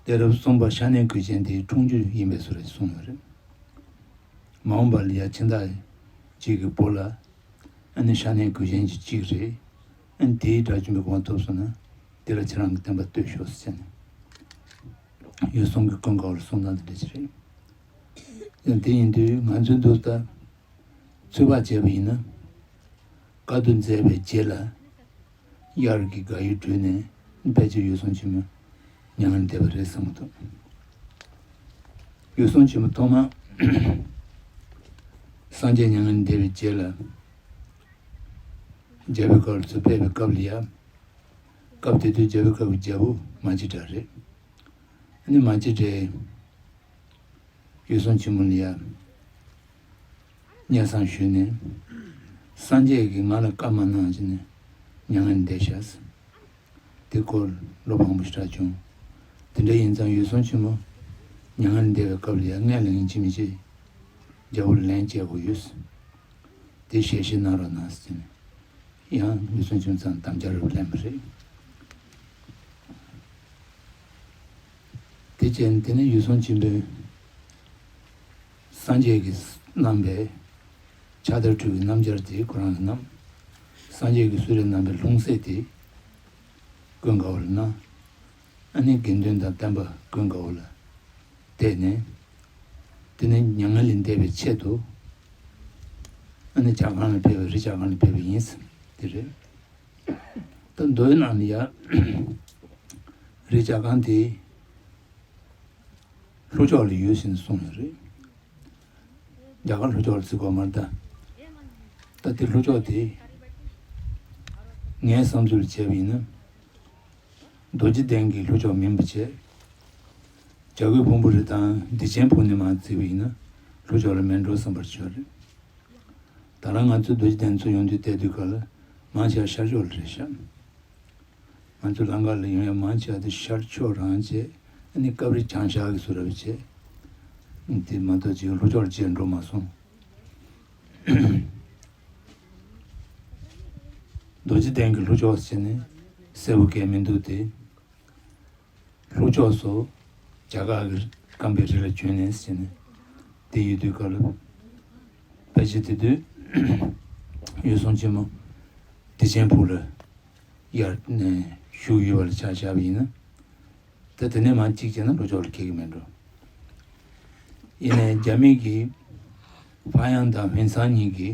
གཏད་རབས་གསུམ་པ་ཤ་གནད་གོས་ཆེན་དེའི་འཁྲུངས་རྒྱུ་ཡིན་པའི་བཟོ་འདྲ་གསུངས་ཡོད་རེད། མ་འོངས་པ་ལ་ཡ་ཕྱི་ཟླ་གཅིག་གི་བོད་ལ་ཨ་ནི་ཤ་གནད་གོས་ཆེན་གྱི་གཅིག་རེད། ཨ་ནི་དེའི་དགྲ་བཅོམ་པའི་གོ་འཕང་ཐོབ་སོང་ན་དེ་ལ་ཁྱེད་རང་གི་བསྟན་པ་གཏོད་ཤོག་ཟེར་ནས། འོད་སྲུང་གི་ཀུན་དགའ་བོ་ལ་གསུང་སྟངས་དེ་འདྲ་ཞིག་རེད། ཡང་དེ་ཡིན་དུས་ང་ཚོའི་འདུག་ད། ཚོད་དཔག་བྱས་པ་ཡིན་ན། བཀའ་བསྡུ་མཛད་པའི་རྗེས་ལ། དབྱར་གྱི་དགའ་ཡུལ་གྲོལ་ནས་ཕལ་ཆེར་འོད་སྲུང་ཆེན་མོ་མྱ་ངན་འདས་པ་རེད་བསམ་གྱི་འདུག་འོད་སྲུང་ཆེན་མོ་ཐོག་མ་སངས་རྒྱས་མྱ་ངན་འདས་པའི་རྗེས་ལ། རྒྱལ་པོའི་སྐབས་སུ་ཕེབས་པའི་སྐབས་ལ་ཡ། སྐབས་དེ་དུས་རྒྱལ་པོའི་སྐབས་ཀྱི་རྒྱལ་པོ་མ་ཅིག་གྲགས་རེད། ཨ་ནི་མ་ཅིག་གྲགས། འོད་སྲུང་ཆེན་མོ་ལ་ཡ། སྙན་སེང་ཞུས་ནས། སངས་རྒྱས་ཀྱིས་ང་ལ་བཀའ་མ་གནང་བྱས་ནས་མྱ་ངན་འདས་ཤག་དེ་སྐོར་བློ་ཕངས་པོ་ཞེ་དྲག་བྱུང་། དེ་འདྲ་ཡིན་ཙང་འོད་སྲུང་ཆེན་མོ་མྱ་ངན་འདས་པའི་སྐབས་ལ་ཡ་སྔོན་ལ་ཡིན་གཅིག་མིན་གཅིག་རྒྱལ་པོ་ལ་ལན་སྐྱེལ་དགོས་ཡོད། དེ་ཞལ་བཞེས་གནང་རོགས་གནང་ཟེར་ནས། ཡང་འོད་སྲུང་ཆེན་མོ་ཚང་དམ་བཅའ་རུ་ལེན་པ་རེད། དེ་བྱས་ནས་དེ་ནས་འོད་སྲུང་ཆེན་པོས་སངས་རྒྱས་ཀྱིས་གནང་པའི་ཕྱག་དར་ཁྲོད་ཀྱི་སྣམ་སྦྱར་དེ་ཁོ་རང་གིས་བསྣམས། སངས་རྒྱས་ཀྱིས་གསོལ་རས་གནང་པའི་ལྷུང་བཟེད་དེ་ཀུན་དགའ་བོ་ལ་གནང་། ཨ་ནི་དགེ་འདུན་དང་བསྟན་པ་ཀུན་དགའ་བོ་ལ་གཏད་ནས། དེ་ནས་མྱ་ངན་ལས་འདས་པའི་ཆེད་དུ། ཨ་ནི་བྱ་ཁང་ལ་ཕེབས་པའི་རི་བྱ་ཁང་ལ་ཕེབས་པ་ཡིན། དེ་རེད། ད་མདོའི་ནང་ནས་ཡ། རི་བྱ་ཁང་དེ་ལྷོ་ཕྱོགས་ལ་ཡོད་ཟེར་ནས་གསུངས་ཡོད་རེད། རྒྱ་གར་ལྷོ་ཕྱོགས་ལ་བརྩི་དགོས་མ་རེད་ད། ད་དེ་ལྷོ་ཕྱོགས་དེ། ངའི་བསམ་ཚུལ་བྱས་པ་ཡིན་ན། རྡོ་རྗེ་གདན་གྱི་ལྷོ་ཕྱོགས་མིན་པ་བྱས། བྱ་རྒོད་ཕུང་པོ་རི་དང་བདེ་ཆེན་ཕུག་ནས་མར་བརྩིས་པ་ཡིན་ན་ལྷོ་ཕྱོགས་ལ་མེད་འགྲོ་བསམ་པར་བྱས་རེད། ད་རང་ང་ཚོ་རྡོ་རྗེ་གདན་ཚུར་ཡོང་དུས་བལྟས་དུས་ག་ལ་མང་ཆེ་བ་ཤར་ཕྱོགས་ལ་རེད་ཤག་ང་ཚོ་ལམ་ཁ་ལ་ཡོང་ཡ་མང་ཆེ་བ་དེ་ཤར་ཕྱོགས་རང་བྱས། ཨ་ནི་སྐབས་རེ་བྱང་ཤར་གྱི་བཟོ་འདྲ་བྱས། དེ་མ་གཏོགས་ཅིག་ལྷོ་ཕྱོགས་ལ་ཅིག་འགྲོ་མ་སོང་། རྡོ་རྗེ་གདན་གྱི་ལྷོ་ཕྱོགས་ཟེར་ནས་གསལ་པོ་གང་མི་འདུག་སྟེ། ལྷོ་ཕྱོགས་སུ་བྱ་གག་གི་རྐང་པའི་རི་ལ་བྱོན་ནས་ཟེར་ནས་དེ་ཡོད་དུས་སྐབས་ལ། ཕལ་ཆེར་དེ་དུས་འོད་སྲུང་ཆེན་མོ་བདེ་ཆེན་ཕུག་ལ་དབྱར་ནས་བཞུགས་ཡོད་པ་ལ་ཆ་བཞག་པ་ཡིན་ན། ད་དེ་ནས་མར་གཅིག་བྱས་ན་ལྷོ་ཕྱོགས་ལ་འཁེལ་གི་མེད་འགྲོ། ཡིན་ནའི་རྒྱ་མི་གི་ཧྥ་ཡང་དང་ཧུན་སང་གཉིས་ཀྱི་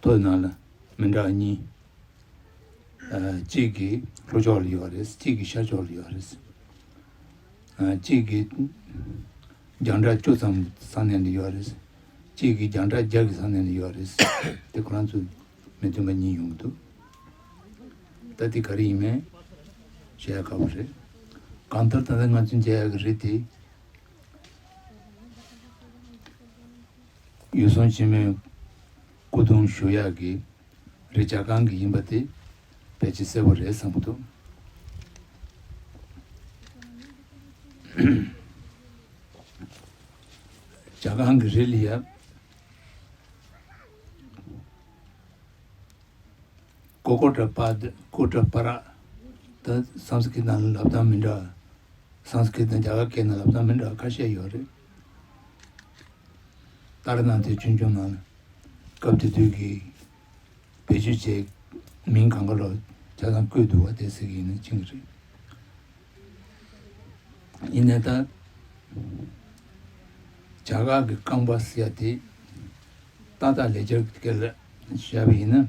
ཐོ་ནང་ལ་མི་འདྲ་བ་གཉིས། ཨ། གཅིག་གིས་ལྷོ་ཕྱོགས་ལ་ཡོད་རེད། གཅིག་གིས་ཤར་ཕྱོགས་ལ་ཡོད་རེད། ཨ། གཅིག་གིས་རྒྱང་གྲགས་བཅུ་ཙམ་ས་གནས་ལ་ཡོད་རེད། གཅིག་གིས་རྒྱང་གྲགས་བརྒྱ་གི་ས་གནས་ལ་ཡོད་རེད། དེ་ཁོ་རང་ཚོ་མི་མཐུན་པ་གཉིས་ཡོང་གི་འདུག་ད་དེ་ག་རེ་ཡིན་མིན་བཤད་ཡ་དཀའ་པོ་རེད། གང་ལྟར་ད་ལྟ་ང་ཚོས་མཇལ་ཡག་གི་རི་དེ། འོད་སྲུང་འཆི་མེད་སྐུ་གདུང་བཞུགས་ཡག་གི་རི་བྱ་རྐང་གི་ཡིན་པ་དེ་ཕལ་ཆེར་གསལ་པོ་རེད་བསམ་གྱི་འདུག་བྱ་རྐང་གི་རི་ལ་ཡ། ཀོ་ཀོ་ཏྲ་པཱ་དི། ཀོ་ཏྲ་པཱ་ར། ད་སཾ་སྐྲྀཏ་ནང་ལ་ལབ་སྟངས་མི་འདྲ། སཾ་སྐྲྀཏ་དང་རྒྱ་གར་སྐད་ནང་ལབ་སྟངས་མི་འདྲ་ཁ་ཤས་ཡོད་རེད། ཏཱ་ར་ནཱ་ཐའི་ཆོས་འབྱུང་ནང་ལ་སྐབས་དེ་དུས་ཀྱི་བེད་སྤྱོད་བྱས་མིང་གང་ག་ལ་ཆ་ཚང་བཀོད་འདུག་བ། དེ་ཟེར་གྱི་ཡིན་ན་ཕྱིན་གྱི་རེད། ཡིན་ནའི་ད་བྱ་རྐང་གི་རྐང་པ་ཟེར་ཡ་དེ་ཏག་ཏག་ལེགས་སྦྱར་གྱི་སྐད་ལ་བཞག་པ་ཡིན་ན།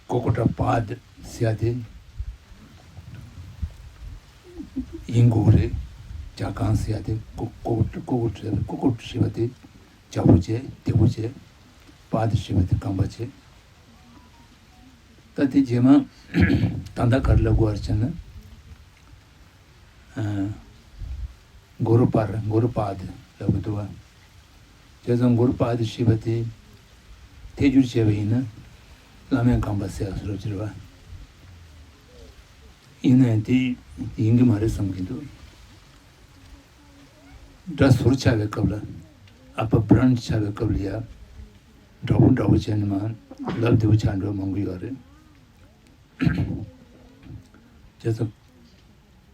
ཀོ་ཀོ་ཏྲ་པཱ་དི་ཟེར་ཡ་དེ་ཡིན་དགོས་ཀྱི་རེད། བྱ་རྐང་ཟེར་ཡ་དེ་ཀོ་ཀོ་ཀོ་ཀོ་ཏྲ་ཀོ་ཀོ་ཏྲ་ཞེས་པ་དེ་བྱ་པོ་བྱས། དེ་པོ་བྱས། པཱ་དི་ཞེས་པ་དེ་རྐང་པ་བྱས། ད་དེ་རྗེས་མ་ད་ལྟ་ག་རེ་ལབ་དགོས་རེད་ཟེར་ན། ཨ། གུ་རུ་པར། གུ་རུ་པཱ་དི་ལབ་ཀྱི་འདུག་བ། བྱས་ཙང་གུ་རུ་པཱ་དི་ཞེས་པ་དེ་ཐད་སྒྱུར་བྱས་པ་ཡིན་ན་བླ་མའི་རྐང་པ་ཟེར་བཟོ་འདྲ་ཅིག་རེད་བ། ཡིན་ནའི་དེ་ཡིན་གྱི་མ་རེད་བསམ་གྱི་འདུག་སྒྲ་ཟུར་ཆག་པའི་སྐབས་ལ། ཨ་པ་བྷ་རན་ཆག་པའི་སྐབས་ལ་ཡ། འདྲ་པོ་འདྲ་པོ་བྱས་ནས་མར་ལབ་བདེ་པོ་ཆགས་འགྲོ་མང་པོ་ཡོད་རེད། བྱས་ཙང་།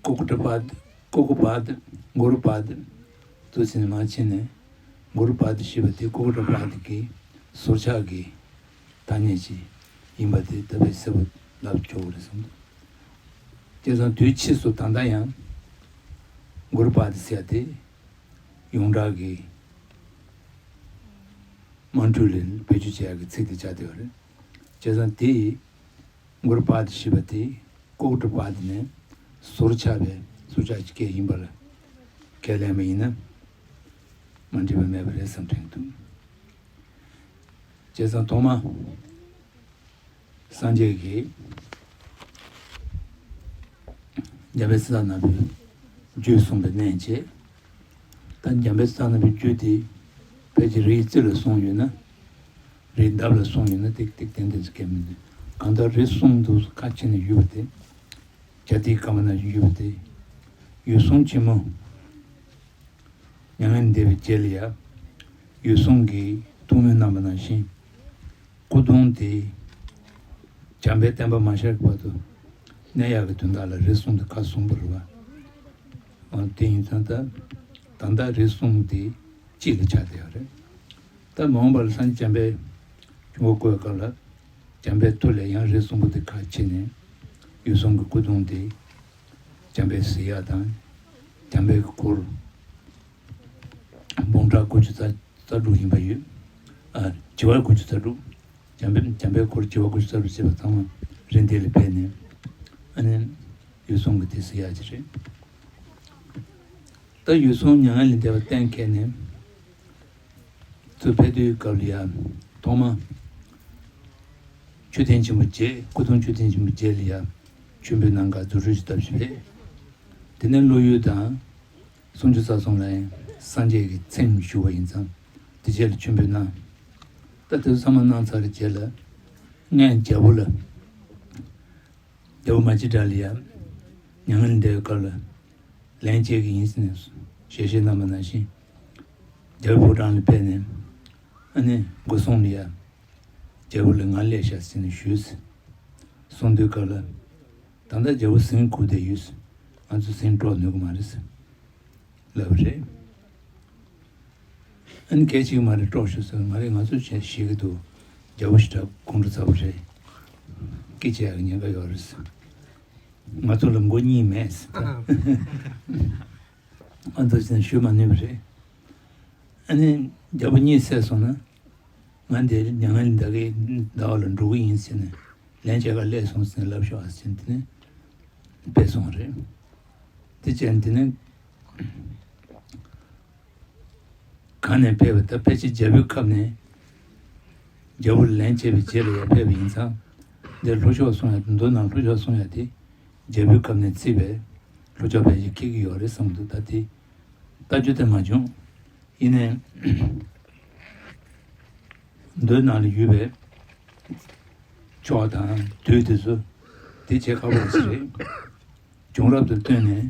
ཀོ་ཀོ་ཏྲ་པཱ་དི། ཀོ་ཀོ་པཱ་དི། གུ་རུ་པཱ་དི། དུ་ཟིན་མ་ཕྱིན་ནས། གུ་རུ་པཱ་དི་ཞེས་པ་དེ་ཀོ་ཀོ་ཏྲ་པཱ་དི་གི་ཟུར་ཆག་གི་ཐ་སྙད་ཅིག་ཡིན་པ་དེ་ད་དཔེ་གསལ་པོ་ལབ་ཆོག་གི་རེད་བསམ་འདུག་བྱས་ཙང་དུས་ཕྱིས་སུ་ད་ལྟ་ཡང་གུ་རུ་པཱ་ཏི་ཟེར་ཡ་དེ་ཡོངས་གྲགས་ཀྱི་དམངས་ཁྲོད་ལ་བེད་སྤྱོད་བྱེད་ཡ་གི་ཚིག་དེ་ཆགས་བསྡད་ཡོད་རེད། བྱས་ཙང་དེ་གུ་རུ་པཱ་ཏི་ཞེས་པ་དེ་ཀོ་ཏྲ་པཱ་ཏི་ནས་ཟུར་ཆག་པའི་ཟུར་ཆག་གི་སྐད་ཡིན་པ་ལ་ཁས་ལེན་པ་ཡིན་ན་མ་འགྲིག་པ་མེད་པ་རེད་བསམ་དྲན་འདུག་བྱས་ཙང་ཐོག་མ་སངས་རྒྱས་ཀྱིས་འཇམ་དཔལ་སྲིད་ལ་ནང་པའི་རྒྱུད་གསུངས་པའི་གནས་བྱས། ད་འཇམ་དཔལ་སྲིད་ལ་ནང་པའི་རྒྱུད་དེ་ཕལ་ཆེར་རིའི་རྩེ་ལ་གསུངས་ཡོད་ན། རིའི་འདབས་ལ་གསུངས་ཡོད་ན་ཏིག་ཏིག་ཏན་ཏན་ཟེར་མཁན་མི་འདུག་གང་ལྟར་རི་གསུམ་དུ་ཁ་ཕྱེ་ནས་ཡོད་པ་དེ། རྒྱ་ཏིའི་ཀ་མ་ན་བཞིན་ཡོད་པ་དེ། འོད་སྲུང་ཆེན་མོ། མྱ་ངན་འདས་པའི་རྗེས་ལ་ཡང་འོད་སྲུང་གིས་ཐུགས་སྨོན་གནང་བ་ནང་བཞིན། སྐུ་གདུང་དེ་བྱམས་པའི་བསྟན་པ་མ་ཤར་བར་དུ་གནས་ཡག་གི་དོན་དག་ལ་རི་གསུམ་དེ་ཁ་བཟུང་བ་རེད་བ། འོ་དེ་ཡིན་ཙང་ད་ད་ལྟ་རི་གསུམ་དེ་གཅིག་ལ་ཆགས་བསྡད་ཡོད་རེད། ད་མ་འོངས་པ་ལ་སངས་རྒྱས་བྱམས་པའི་ཆུ་འགོ་བསྐོལ་སྐབས་ལ་བྱམས་པའི་མཐུ་ལས་ཡང་རི་གསུམ་པོ་དེ་ཁ་ཕྱེ་ནས་འོད་སྲུང་གི་སྐུ་གདུང་དེ། བྱམས་པའི་གཟི་ཡ་དང་། བྱམས་པའི་གུར། འབུམ་ཕྲག་དགུ་བཅུ་རྩ་རྩ་དྲུག་ཡིན་པ་ཡོད། ཨ། བྱེ་བ་དགུ་བཅུ་རྩ་དྲུག་བྱམས་པའི་བྱམས་པའི་གུར་བྱེ་བ་དགུ་བཅུ་རྩ་དྲུག་བྱས་པ་ཚང་མ་རི་འདི་ལ་སྦས་ནས། ཨ་ནི། འོད་སྲུང་གི་དེ་གཟི་ཡ་ཅིག་རེད། ད་འོད་སྲུང་མྱ་ངན་ལས་འདས་པ་གཏན་འཁེལ་ནས། ཚུར་ཕེབས་དུས་སྐབས་ལ་ཡང་ཐོག་མ། མཆོད་རྟེན་ཆེན་པོ་བརྒྱད། སྐུ་གདུང་མཆོད་རྟེན་ཆེན་པོ་བརྒྱད་ལ་ཡང་མཆོད་འབུལ་གནང་གར་རྫུ་འཕྲུལ་ཞིག་བཏབ་ཞིག་ཕེབས། དེ་ནས་བློ་ཡུལ་དང་། སུམ་ཅུ་རྩ་གསུམ་ལ་ཡང་སངས་རྒྱས་ཀྱི་མཚན་ཞུ་བ་ཡིན་ཙང་དེ་རྗེས་ལ་མཆོད་འབུལ་གནང་། ད་དེ་ཚོ་ཚང་མ་གནང་ཚར་རྗེས་ལ་སྔོན་རྒྱལ་པོ་ལ། རྒྱལ་པོ་མ་ཅིག་དྲག་ལ་ཡང་མྱ་ངན་འདས་པའི་སྐབས་ལ་ལན་བྱེད་ཀྱི་ཡིན་ཟེར་ནས་ཞལ་བཞེས་གནང་བ་ནང་བཞིན། རྒྱལ་པོའི་ཕོ་བྲང་ལ་ཕེབས་ནས་ཨ་ནི་སྒོ་སྲུང་ལ་ཡང་རྒྱལ་པོ་ལ་ང་སླེབས་ཤག་ཟེར་ནས་ཞུས་ཟེར། གསུངས་དུས་སྐབས་ལ་ད་ལྟ་རྒྱལ་པོ་ཟིང་དགོས་བསྡད་ཡོད་ཟེར། ང་ཚོ་ཟིང་འགྲོ་ནུས་ཀྱི་མ་རེད་ཟེར། ལབ་རེད། ཨ་ནི་སྐད་ཅིག་མ་རེད་དཀྲོག་ཤོག་ཟེར། མ་རེད་ང་ཚོ་བྱས་ཤེས་ཀྱི་འདུག་རྒྱལ་པོ་ཞེ་དྲག་ཁོང་ཁྲོ་ཚ་པོ་རེད། སྐད་ཆ་ཡག་ཉེན་ཁ་ཡོད་རེད་ཟེར། ང་ཚོ་ལ་མགོ་གཉིས་མེད་ཟེར། ང་ཚོ་བྱས་ཞུ་མ་ནུས་པ་རེད། ཨ་ནི་རྒྱལ་པོ་གཉིད་སད་སོང་ན། ང་འདིར་མྱ་ངན་ལས་འདའ་གི་འདའ་བ་ལ་འགྲོ་གི་ཡིན་ཟེར་ནས་ལན་བྱེད་ག་སླེབས་སོང་ཟེར་ནས་ལབ་ཤོག་ཨ་ཟེར་དེ་ནས་ཕེབས་སོང་རེད། དེ་བྱས་དེ་ནས་གང་ནས་ཕེབས་པ་ད་ཕལ་ཆེར་རྒྱལ་པོའི་ཁབ་ནས་རྒྱལ་པོ་ལ་ལན་བྱས་པའི་རྗེས་ལ་ཡར་ཕེབས་པ་ཡིན་ཙང་འདིར་ལྷོ་ཕྱོགས་སོང་ཡ་མདོ་ནང་ལྷོ་ཕྱོགས་སོང་ཡ་དེ་རྒྱལ་པོའི་ཁབ་ནས་བརྩིས་པའི་ལྷོ་ཕྱོགས་ཕལ་ཆེར་འཁེལ་གྱི་ཡོད་རེད་བསམ་འདུག་ད་དེ་ལྟ་རྒྱུ་དེ་མ་བྱུང་། ཡིན་ནའི། མདོའི་ནང་ལ་ཡོད་པའི་ཕྱོགས་དང་དུས་དེ་ཚོ་དེ་བྱེད་ཁག་པོ་ཞིག་རེད། བྱུང་རབས་དང་བསྟུན་ནས་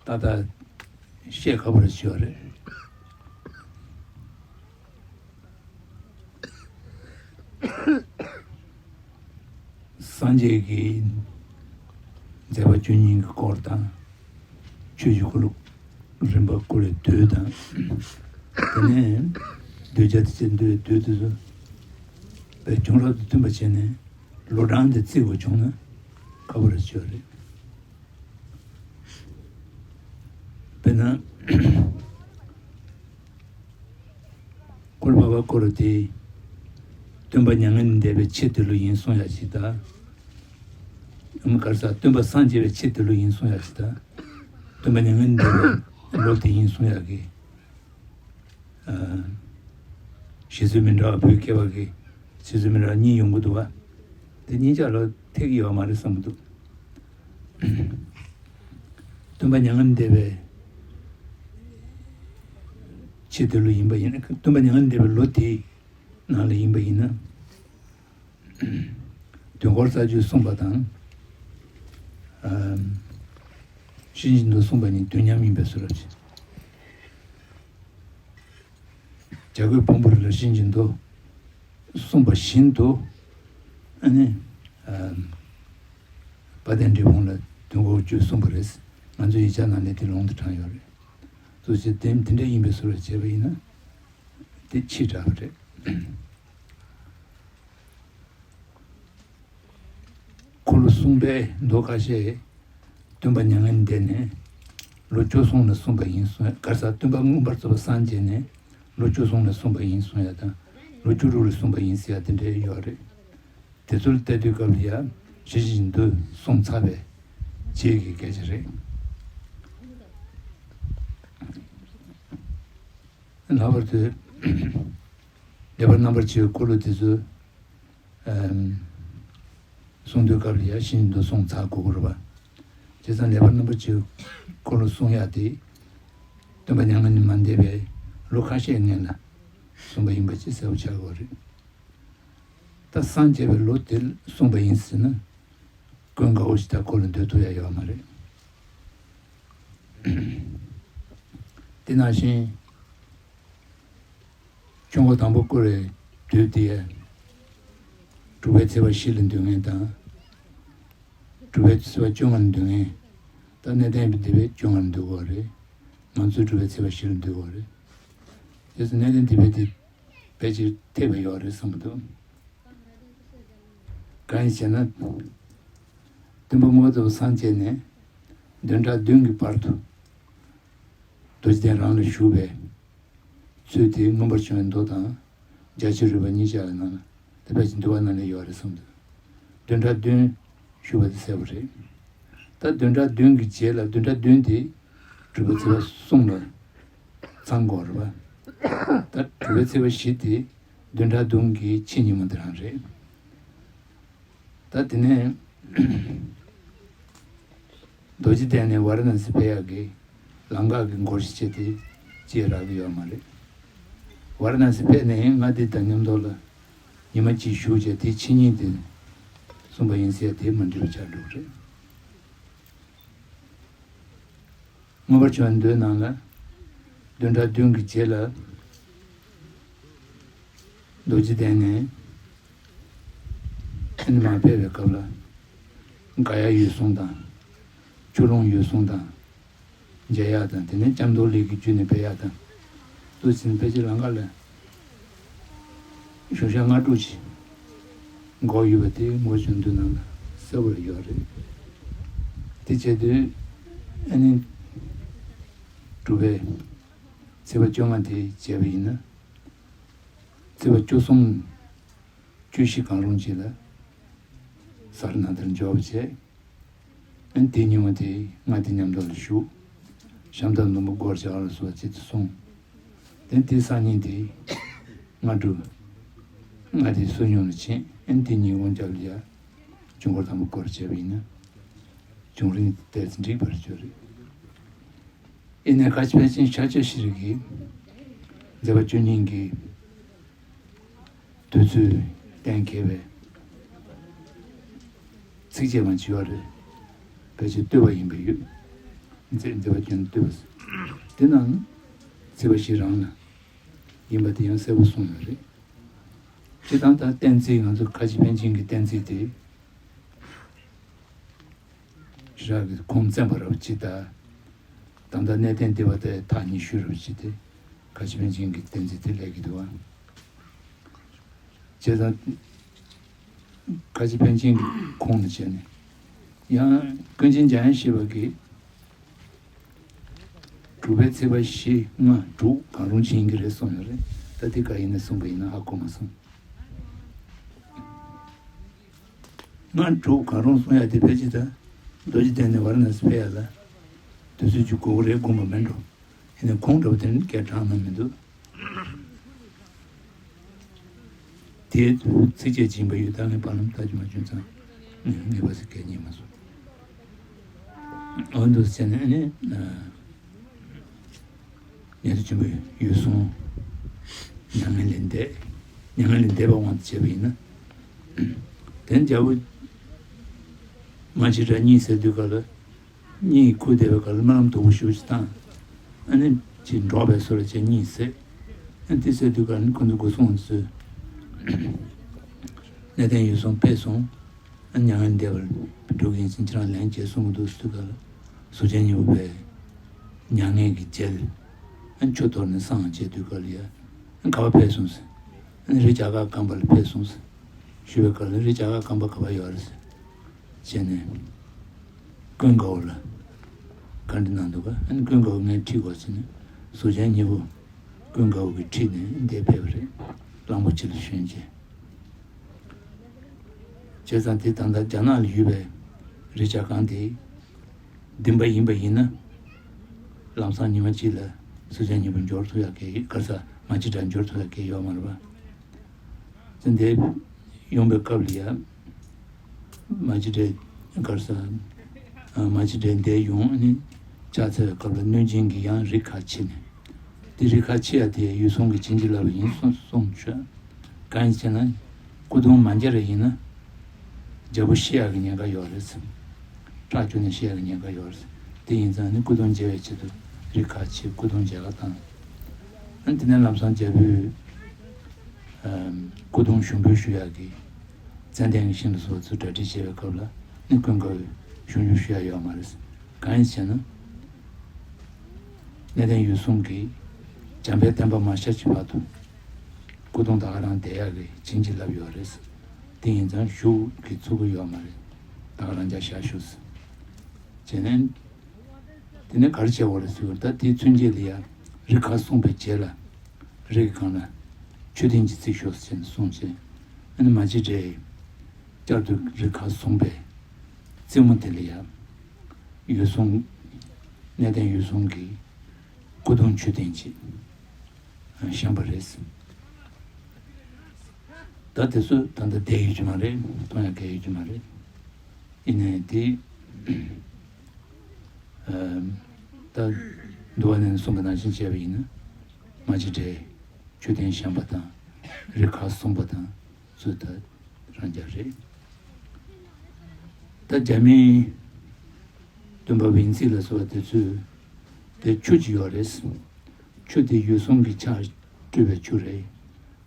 ཏག་ཏག་བཤད་ཁག་པོ་ཞིག་ཡོད་རེད། སངས་རྒྱས་ཀྱི་མཛད་པ་བཅུ་གཉིས་ཀྱི་སྐོར་དང་། ཆོས་ཀྱི་འཁོར་ལོ་རིམ་པ་བསྐོར་བའི་དུས་དང་། དེ་ནས་གདུལ་བྱ་དེ་ཚོའི་འདུལ་བའི་དུས་དེ་ཚོ་བའི་བྱུང་རབས་དང་མཐུན་པ་བྱས་ནས་ལོ་གྲངས་དེ་བརྩི་དགོས་བྱུང་ན་ཁག་པོ་རེད་ཆོག་རེད། དཔེར་ན། འཁོར་ལོ་བར་པ་སྐོར་དེ། སྟོན་པ་མྱ་ངན་འདས་པའི་ཕྱི་དུས་ལོ་ཡིན་གསུང་ཡ་ཞིག་དང་། ཨམ་གར་ས་སྟོན་པ་སངས་རྒྱས་པའི་ཕྱི་དུས་ལོ་ཡིན་གསུང་ཡ་ཞིག་དང་། སྟོན་པ་མྱ་ངན་འདས་པའི་ལོ་དེ་ཡིན་གསུང་ཡ་གི། ཨ། བཤད་ཚུལ་མི་འདྲ་བ་བོད་མཁས་པ་གི་བཤད་ཚུལ་མི་འདྲ་བ་གཉིས་ཡོང་གི་འདུག་བ། དེ་གཉིས་ཆ་ལ་ཐེག་ཡོད་མ་རེད་བསམ་གི་འདུག་སྟོན་པ་མྱ་ངན་འདས་པའི་ཕྱི་དུས་ལོ་ཡིན་པ་ཡིན་ན། སྟོན་པ་མྱ་ངན་འདས་པའི་ལོ་དེའི་ནང་ལ་ཡིན་པ་ཡིན་ན། དུས་འཁོར་རྩ་རྒྱུད་གསུངས་པ་དང་། ཨམ། ཤིན་ཅི་མདོ་གསུངས་པ་གཉིས་དུས་མཉམ་ཡིན་པའི་བཟོ་འདྲ་ཅིག་བྱ་རྒོད་ཕུང་པོའི་རི་ལ་ཤིན་ཅི་མདོ་གསུངས་པ་བཞིན་དུ། ཨ་ནི། ཨམ། དཔལ་ལྡན་འབྲས་སྤུངས་ལ་དུས་འཁོར་རྒྱུད་གསུངས་པ་རེད། ང་ཚོའི་ཡིག་ཆ་ནང་ལ་དེ་ལུང་དུ་དྲངས་ཡོད་རེད། སོ་སོའི་དེ་དེ་འདྲ་ཡིན་པའི་བཟོ་འདྲ་བྱས་པ་ཡིན་ན། དེ་ཕྱི་དྲགས་པ་རེད། འཁོར་ལོ་གསུམ་པའི་མདོ་ཁ་ཤས་ སྟོན་པ་མྱ་ངན་འདས་ནས་ལོ་བཅུ་གསུམ་ལ་གསུངས་པ་ཡིན་གསུང་ཡ། ག་རེ་ཟེར། སྟོན་པ་མངོན་པར་རྫོགས་པར་སངས་རྒྱས་ནས་ལོ་བཅུ་གསུམ་ལ་གསུངས་པ་ཡིན་གསུང་ཡ་དང་། ལོ་བཅུ་དྲུག་ལ་གསུངས་པ་ཡིན་ཟེར་ཡ་དེ་འདྲ་ཡོད་རེད། དེ་ཚོ་ལ་བལྟས་དུས་སྐབས་ལ་ཡ་ཞེ་གཅིག་འདུག་གསུངས་ཚར་བའི་རྗེས་ཀྱི་སྐད་ཆ་རེད། ལྷག་པར་དུ་ལེགས་པར་རྣམ་པར་ཕྱེ་བའི་འཁོར་ལོ་དེ་ཚོ་ཨམ། གསུང་དུས་སྐབས་ལ་ཡ་ཤེས་བཞིན་དུ་གསུངས་ཚར་དགོས་ཀྱི་རེད་པ། བྱས་ཙང་ལེགས་པར་རྣམ་པར་ཕྱེ་བའི་འཁོར་ལོ་གསུང་ཡག་དེ་སྟོན་པ་མྱ་ངན་ལས་མ་འདས་པའི་ལོ་ཁ་ཤས་སྔོན་ལ་གསུངས་པ་ཡིན་པ་ཅིག་གསལ་པོ་ཆགས་ཀྱི་ཡོད་རེད། ད་སངས་རྒྱས་པའི་ལོ་དེར་གསུངས་པ་ཡིན་ཟེར་ན་ཀུན་དགའ་བོ་ཞིག་ད་འཁོར་ལོ་འདོད་ཐུབ་ཡ་ཡོད་མ་རེད། དེ་ནང་བཞིན། ཆོས་འཁོར་དང་པོ་བསྐོར་བའི་དུས་དེ། དྲུག་པའི་ཚེས་པ་བཞི་ལ་འདོད་མཁན་དང་། དྲུག་པའི་ཚེས་པ་བཅོ་ལྔ་ལ་འདོད་མཁན། ད་གནས་བརྟན་པའི་སྡེ་པས་བཅོ་ལྔ་ལ་འདོད་ཀྱི་ཡོད་རེད། ང་ཚོས་དྲུག་པའི་ཚེས་པ་བཞི་ལ་འདོད་ཀྱི་ཡོད་རེད། དེ་ཚོ་གནས་བརྟན་སྡེ་པས་དེ་ཕལ་ཆེར་ཐེབས་པ་ཡོད་རེད་བསམ་གྱི་འདུག་གང་ཡིན་ཟེར་ན། སྟོན་པ་མངོན་པར་རྫོགས་པར་སངས་རྒྱས་ནས་བདུན་ཕྲག་བདུན་གྱི་བར་དུ་རྡོ་རྗེ་གདན་རང་ལ་བཞུགས་པའི་ཚུལ་དེ་མངོན་པར་བྱུང་བའི་མདོ་དང་རྒྱ་ཆེར་རོལ་པ་གཉིས་ཆར་ནང་ལ་དེ་ཕལ་ཆེར་འདུལ་བ་ནང་ལ་ཡོད་རེད་བསམ་འདུག་བདུན་ཕྲག་བདུན་བཞུགས་པ་དེ་གསལ་པོ་རེད། ད་བདུན་ཕྲག་བདུན་གྱི་རྗེས་ལ་བདུན་ཕྲག་བདུན་དེ་དྲུག་པའི་ཚེས་པ་གསུམ་ལ་ཚང་དགོས་རེད་པ། ད་དྲུག་པའི་ཚེས་པ་བཞི་དེ་བདུན་ཕྲག་བདུན་གྱི་ཕྱི་ཉིན་མོ་དེ་རང་རེད། ད་དེ་ནས་རྡོ་རྗེ་གདན་ནས་ཝཱ་ར་ཎ་སི་ཕེབས་ཡག་གི་ལམ་ཁ་གི་སྒོར་གཞས་བྱས་ཏེ་ཅི་ཡང་རག་གི་ཡོད་མ་རེད། ཝཱ་ར་ཎ་སི་ཕེབས་ནས་ང་དེ་དང་མཉམ་དུ་ལ་ཉི་མ་གཅིག་བཞུགས་བྱས་དེ་ཕྱི་ཉིན་དེ་གསུངས་པ་ཡིན་ཟེར་དེ་མ་འགྲིག་པ་ཆགས་འགྲོ་གི་རེད། མངོན་པར་བྱུང་བའི་མདོའི་ནང་ལ་བདུན་ཕྲག་བདུན་གྱི་རྗེས་ལ་རྡོ་རྗེ་གདན་ནས་ཨ་ནི་མར་ཕེབས་པའི་སྐབས་ལ་དགའ་ཡག་འོད་སྲུང་དང་། ཆུ་ཀླུང་འོད་སྲུང་དང་། མཇལ་ཡག་དང་། དེ་ནས་ལྕམ་དོ་ལི་གི་བརྒྱུད་ནས་ཕེབས་ཡག་དང་། འདུག་ཟིན་ཕལ་ཆེར་ལམ་ཁ་ལ་གཞུང་ཞག་ལྔ་དྲུག་ཅིག་འགོར་ཡོད་པ་དེ་མངོན་བྱུང་མདོ་ནང་ལ་གསལ་པོར་ཡོད་རེད། དེ་བྱས་དུས་ཨ་ནི་དྲུག་པའི་ཚེས་པ་བཅོ་ལྔ་དེ་བྱས་པ་ཡིན་ན། ཚེས་པ་བཅུ་གསུམ་བཅུ་བཞི་གང་རུང་ཅིག་ལ་ས་ར་ནཱ་ཐར་འབྱོར་བ་བྱས། ཨ་ནི་དེའི་ཉིན་མོ་དེ་ང་དེ་མཉམ་དུ་ལ་བཞུགས། ཤམ་ཐབས་ཟླུམ་པོ་སྒོར་བྱ་བ་ལ་སོགས་པ་ཅིག་ཏུ་སོང་། དེ་དེའི་སང་ཉིན་དེ་སྔ་དྲོ་ང་དེ་བསོད་སྙོམས་ལ་ཕྱིན། ཨ་ནི་དེ་ཉིན་གུང་རྒྱབ་ལ་ཡ་ཆོས་འཁོར་དང་པོ་བསྐོར་བྱས་པ་ཡིན་ན། བྱུང་རིམ་དེ་ལྟར་འགྲིག་པར་གྱུར། ཨེ་ནས་ཁ་ཆེ་པཎ་ཆེན་ཤཱཀྱ་ཤྲཱི་གིས་མཛད་པ་བཅུ་གཉིས་ཀྱི་དུས་ཚོད་གཏན་འཁེལ་བའི་ཚིགས་བཅད་མ་བྱས་པ་རེད། ཕལ་ཆེར་བསྟོད་པ་ཡིན་པ་ཡོད། མཛད་མཛད་པ་ཀུན་བསྟོད་པ། དེ་རྣམས་ཚེས་པ་བཞི་རང་ལ་ཡིན་པ་དེ་ཡང་གསལ་པོ་གསུངས་ཡོད་རེད། སྤྱིར་བཏང་ད་གཏན་ཚིགས། ང་ཚོ་ཁ་ཆེ་པཎ་ཆེན་གྱི་གཏན་ཚིགས་དེ། ཞེ་དྲག་གི་ཁུངས་བཙན་པ་རབ་ཅིག་དང་། ད་ལྟ་གནས་བརྟན་སྡེ་པ་དེ་ཐག་ཉེ་ཤོས་རབ་ཅིག་དེ་ཁ་ཆེ་པཎ་ཆེན་གྱི་བསྟན་འཛིན་དེ་སླེབས་ཀྱི་འདུག་བ། བྱས་ཙང་ཁ་ཆེ་པཎ་ཆེན་གྱི་ཁུངས་ལ་བྱས་ནས། ཡང་ཀུན་མཁྱེན་འཇམ་དབྱངས་བཞི་པ་གིས་དྲུག་པའི་ཚེས་པ་བཞི་ལྔ་དྲུག་གང་རུང་ཅིག་ཡིན་གྱི་རེད་གསུངས་ཡོད་རེད། ད་དེ་ག་ཡིན་ན་གསུངས་པ་ཡིན་ན་ཧ་གོ་མ་སོང་། ལྔ་དྲུག་གང་རུང་གསུང་ཡ་དེ་ཕལ་ཆེར་ད་རྡོ་རྗེ་གདན་ནས་ཝཱ་ར་ཎ་སི་ཕེབས་ཡ་ལ་དུས་ཚོད་ཅིག་འགོར་གི་རེད་དགོངས་པ་མིན་འགྲོ། ཡིན་ནའི་ཁུངས་འདྲ་བོ་དེ་ནི་སྐད་གྲགས་ན་མི་འདུག་དེའི་ཚིགས་བཅད་སྦྱིན་པ་ཡོད། ད་ངས་བར་ལམ་ལྟ་རྒྱུ་མ་བྱུང་ཙང་ངེས་པ་ཟེར་སྐད་རྙེད་མ་སོང་། འོ་འདུག་ཟེར་ནས་ནི། ཉན་ཐོས་ཆེན་པོ་འོད་སྲུང་མྱ་ངན་ལས་འདས། མྱ་ངན་ལས་འདས་པའི་དབང་དུ་བྱས་པ་ཡིན་ན། དེ་རྒྱལ་པོ་མ་ཕྱི་དགྲ་གཉིས་ཟེར་དུས་སྐབས་ལ། གཉིས་ཁུར་བསྡད་པའི་སྐབས་ལ་སྨོན་ལམ་དོག་པོ་ཞེ་པོ་ཅིག་བཏང་། ཨ་ནི་ཅིག་འགྲོགས་པའི་བཟོ་འདྲ་བྱས་གཉིས་བསད། ཨ་ནི་དེ་བསད་དུས་སྐབས་ནི་ཁོ་ཚོ་སྒོ་སྲུང་ཚོས་གནས་བརྟན་འོད་སྲུང་ཕེབས་སོང་། ཨ་ནི་མྱ་ངན་འདས་པར་འགྲོ་གི་ཡིན་ཟེར་ཁྱེད་རང་ལན་བྱས་གསུང་གི་འདུག་ཟེར་དུས་སྐབས་ལ། གཟུགས་ཅན་སྙིང་པོ་པས་མྱ་ངན་གྱིས་བརྒྱལ། ཨ་ནི་ཆུ་གཏོར་ནས་བསངས་བྱས་དུས་སྐབས་ལ་ཡ། ཨ་ནི་ག་པར་ཕེབས་སོང་ཟེར། ཨ་ནི་རི་བྱ་དཀར་སྐམ་པ་ལ་ཕེབས་སོང་ཟེར་ཞུས་པའི་སྐབས་ལ། རི་བྱ་དཀར་སྐམ་པ་ག་པར་ཡོད་རེད་ཟེར་བྱས་ནས། ཀུན་དགའ་བོ་ལ་བཀའ་འདྲི་གནང་འདུག་ག་ཨ་ནི་ཀུན་དགའ་བོ་ངས་ཁྲིད་དགོས་ཟེར་ནས་གཟུགས་ཅན་གཉིས་པོ་ཀུན་དགའ་བོ་གིས་ཁྲིད་ནས་འདིར་ཕེབས་པ་རེད། གླང་པོ་ཆེ་ལ་ཞོན་བྱས། བྱས་ཙང་དེ་ད་ལྟ་རྒྱ་ནག་ལ་ཡོད་པའི་རི་བྱ་རྐང་དེ་བདུན་པ་ཡིན་པ་ཡིན་ན། ལམ་སང་ཉི་མ་གཅིག་ལ་གཟུགས་ཅན་གཉིས་པོ་འབྱོར་ཐུབ་ཡག་གི་ག་རེ་ཟ། མ་གཅིག་དྲག་འབྱོར་ཐུབ་ཡག་གི་ཡོད་མ་རེད་པ། ཙང་དེ་ཡོང་པའི་སྐབས་ལ་ཡ། མ་གཅིག་དྲག་ག་རེ་ཟ། ཨ། མ་གཅིག་དྲག་འདིར་ཡོང་ནས་ཕྱག་འཚལ་བའི་སྐབས་ལ་གནོད་སྦྱིན་གྱིས་ཡང་རི་ཁ་ཕྱེ་ནས། དེ་རི་ཁ་ཕྱེ་ཡ་དེ་འོད་སྲུང་གིས་བྱིན་གྱིས་བརླབས་པ་ཡིན་གསུངས་གསུངས་བྱུང་། གང་ཡིན་ཟེར་ན། སྐུ་གདུང་མ་མཇལ་བ་ཡིན་ན། རྒྱལ་པོ་ཤི་ཡག་གི་ཉེན་ཁ་ཡོད་རེད། ཁྲག་སྐྱུག་ནས་ཤི་ཡག་གི་ཉེན་ཁ་ཡོད་རེད། དེ་ཡིན་ཙང་ནི་སྐུ་གདུང་མཇལ་བའི་ཆེད་དུ་རི་ཁ་ཕྱེ། སྐུ་གདུང་མཇལ་ཁ་བཏང་། ཨ། དེ་ནས་ལམ་སང་རྒྱལ་པོས། ཨམ། སྐུ་གདུང་ཞུགས་འབུལ་ཞུ་ཡག་གི་ཙན་དན་གྱི་ཤིང་ལ་སོགས་ཚུར་གྲ་སྒྲིག་བྱེད་པའི་སྐབས་ལ་ནི་ཀུན་དགའ་བོས་ཞུགས་འབུལ་ཞུ་ཡག་ཡོད་མ་རེད། གང་ཡིན་ཟེར་ན། གནས་བརྟན་འོད་སྲུང་གིས་བྱམས་པའི་བསྟན་པ་མ་ཤར་གྱི་བར་དུ་སྐུ་གདུང་ད་ག་རང་བསྡད་ཡག་གི་བྱིན་གྱིས་བརླབས་ཡོད་རེད། དེ་ཡིན་ཙང་ཞུགས་ཀྱི་ཚུགས་ཀྱི་ཡོད་མ་རེད། ད་ག་རང་འཇགས་བཞག་ཤོག་ཟེར། བྱས་ནས། དེ་ནས་ག་རེ་བྱས་པ་རེད་ཟེར་བ། ད་དེའི་ཚུན་ཆད་ལ་ཡ་རི་ཁ་བཟུང་བའི་རྗེས་ལ་རི་གི་སྒང་ལ་མཆོད་རྟེན་ཅིག་བརྩིགས་ཤོག་ཟེར་ནས་གསུངས་བྱས། ཨ་ནི་མ་གཅིག་དྲག་བསྐྱར་དུ་རི་ཁ་བཟུང་བའི་རྩེ་མོ་དེ་ལ་ཡ་འོད་སྲུང་། གནས་བརྟན་འོད་སྲུང་གི་སྐུ་གདུང་མཆོད་རྟེན་ཅིག་བཤམས་པ་རེད། ད་དེ་ཚོ་ད་ལྟ་བསྡད་ཡོད་ཀྱི་མ་རེད། མཐོང་ཡག་གང་ཡོད་ཀྱི་མ་རེད། ཡིན་ནའི་དེ། ཨ། ད་འདུལ་བ་ནས་གསུངས་པ་ནང་བཞིན་བྱས་པ་ཡིན་ན། མ་གཅིག་དྲག་མཆོད་རྟེན་བཤམས་པ་དང་། རི་ཁ་བཟུང་བ་དང་ཚོ་ད་རང་རྐྱ་རེད། ད་རྒྱ་མིའི་སྟོན་པ་བིན་ཚི་ལ་སོགས་པ་དེ་ཚོས་དེ་ཆུ་ཅིག་ཡོད་རེད། ཆུ་དེ་འོད་སྲུང་གི་ཕྱག་སྤྲུལ་པའི་ཆུ་རེད།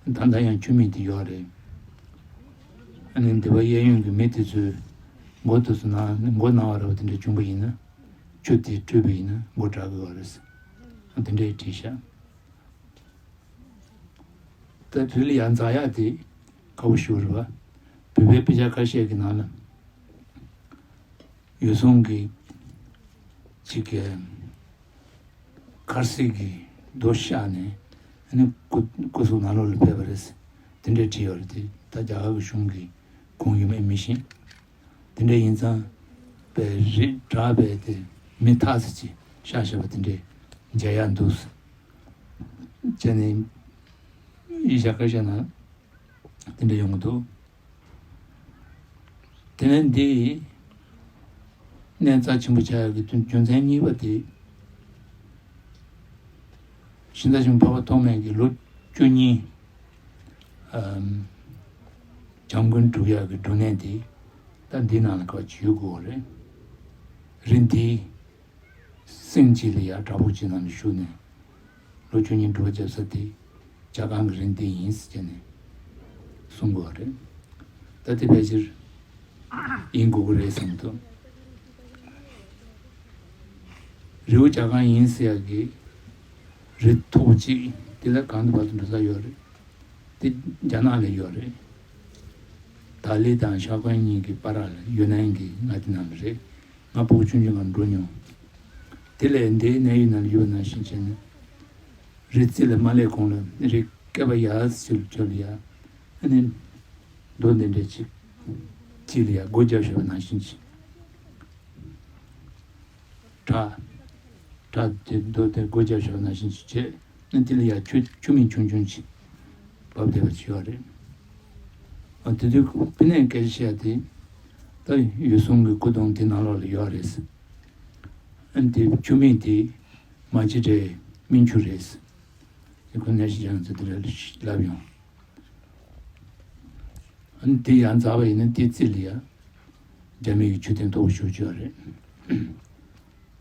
ད་ལྟ་ཡང་ཆུ་མིག་དེ་ཡོད་རེད། ཨ་ནི་འདི་པ་གཡས་གཡོན་གྱི་མི་དེ་ཚོས་མགོ་དེ་ཚོ་ན་མགོ་ན་བ་ར་བ་དེ་འདྲ་བྱུང་པ་ཡིན་ན། ཆུ་དེ་སྤྲུལ་པ་ཡིན་ན་མགོ་དྲག་གི་ཡོད་རེད། དེ་འདྲས་བྲིས་ཤག་ད་བོད་ལ་ཡང་འཛེག་ཡག་དེ་ཁག་པོ་ཞིག་རེད་པ། བོད་པའི་དཔེ་ཆ་ཁ་ཤས་ཀྱི་ནང་ལ་འོད་སྲུང་གི་ཅིག་གི་འཁར་གསིལ་གྱི་རྡོ་བཤགས་ནས་ཨ་ནི་སྐུ་སྐུ་གཟུགས་ནང་ལོགས་ལ་ཕེབས་པ་རེད། དེ་འདྲས་བྲིས་ཡོད་རེད་དེ། ད་རྒྱ་གར་གྱི་གཞུང་གིས་གང་ཡིན་མིན་མི་ཤེས། དེ་འདྲ་ཡིན་ཙང་། པའི་རི་བྲག་པའི་དེ་མི་ཐག་ཚད་ཅིག་བཤགས་བཞག་པ་དེ་འདྲས་མཇལ་ཡག་འདུག་བྱས་ནས་ཡིག་ཆ་ཁ་ཤས་ན་དེ་འདྲ་ཡོང་གི་འདུག་དེ་ནས་འདི་གནས་རྩ་ཆེན་པོ་ཆགས་ཡག་གི་རྒྱུ་མཚན་གཉིས་པ་དེ། ཕྱི་ཟླ་བཞི་པ་འཕགས་པ་ཐོགས་མེད་ཀྱི་ལོ་བཅུ་གཉིས། ཨམ། འཇམ་མགོན་སྒྲུབ་ཡག་གི་སྒྲུབ་གནས་དེ་ད་འདི་ནང་ལ་ག་བ་ཅིག་ཡོད་དགོས་པ་རེད། རི་འདིའི་སེང་གཅིག་ལ་ཡ་བྲག་ཕུག་གཅིག་ནང་ལ་བཞུགས་ནས་ལོ་བཅུ་གཉིས་སྒྲུབ་པ་བརྒྱབ་ས་དེ་བྱ་རྐང་གི་རི་འདི་ཡིན་ཟེར་ནས་གསུང་དགོས་པ་རེད། ད་དེ་ཕལ་ཆེར་ཡིན་དགོས་ཀྱི་རེད་བསམ་གྱི་འདུག་རི་བོ་བྱ་རྐང་ཡིན་ཟེར་ཡག་གི་རི་མཐོ་པོ་གཅིག་དེ་ལ་གང་དུ་བར་དུ་འགྲོ་ས་ཡོད་རེད། དེ་རྒྱ་ནག་ལ་ཡོད་རེད། ཏཱ་ལི་དང་ཤར་ཁོན་གཉིས་ཀྱི་བར་ལ་ཡུན་ནན་གྱི་མངའ་སྡེ་ནང་ལ་རེད། ང་ཕྲུ་གུ་ཆུང་ཆུང་སྒང་འགྲོ་མྱོང་། དེ་ལས་འདིའི་གནས་ཡུལ་ནང་ལ་ཡོད་པ་ནང་བཞིན་བྱས་ནས། རི་རྩེ་ལ་མ་སླེབས་གོང་ལ་རི་སྐེད་པ་ཡར་ཅིག་ལ་ཡ། ཨ་ནི་རྡོ་འདི་འདྲ་ཅིག་ཅིག་ལ་ཡ་སྒོ་བརྒྱབ་བཞག་པ་ནང་བཞིན་ཅིག་བྲག་བྲག་དེ་རྡོ་དེ་སྒོ་བརྒྱབ་བཞག་པ་ནང་བཞིན་ཅིག་བྱས་ནས་དེ་ལ་ཡ་ཆུ་ཆུ་མིག་ཆུང་ཆུང་ཅིག་བབས་བསྡད་པ་ཅིག་ཡོད་རེད། ཨ། དེ་དུས་དཔེར་ན་སྐད་ཆ་བཤད་དེ། ད་འོད་སྲུང་གི་སྐུ་གདུང་དེ་ནང་ལོགས་ལ་ཡོད་རེད། ཨ་ནི་དེ་ཆུ་མིག་དེ་མ་གཅིག་དྲག་སྨིན་ཆུ་རེད། དེ་ཁོ་གནས་ཤིང་ཅང་ཚོ་དེ་འདྲ་ལབ་ཡོང་། ཨ་ནི་དེ་ཡར་འཛེགས་པ་ཡིན་ན་དེའི་རྩེ་ལ་ཡ་རྒྱ་མི་གི་མཆོད་རྟེན་མཐོ་པོ་ཞེ་པོ་ཅིག་ཡོད་རེད།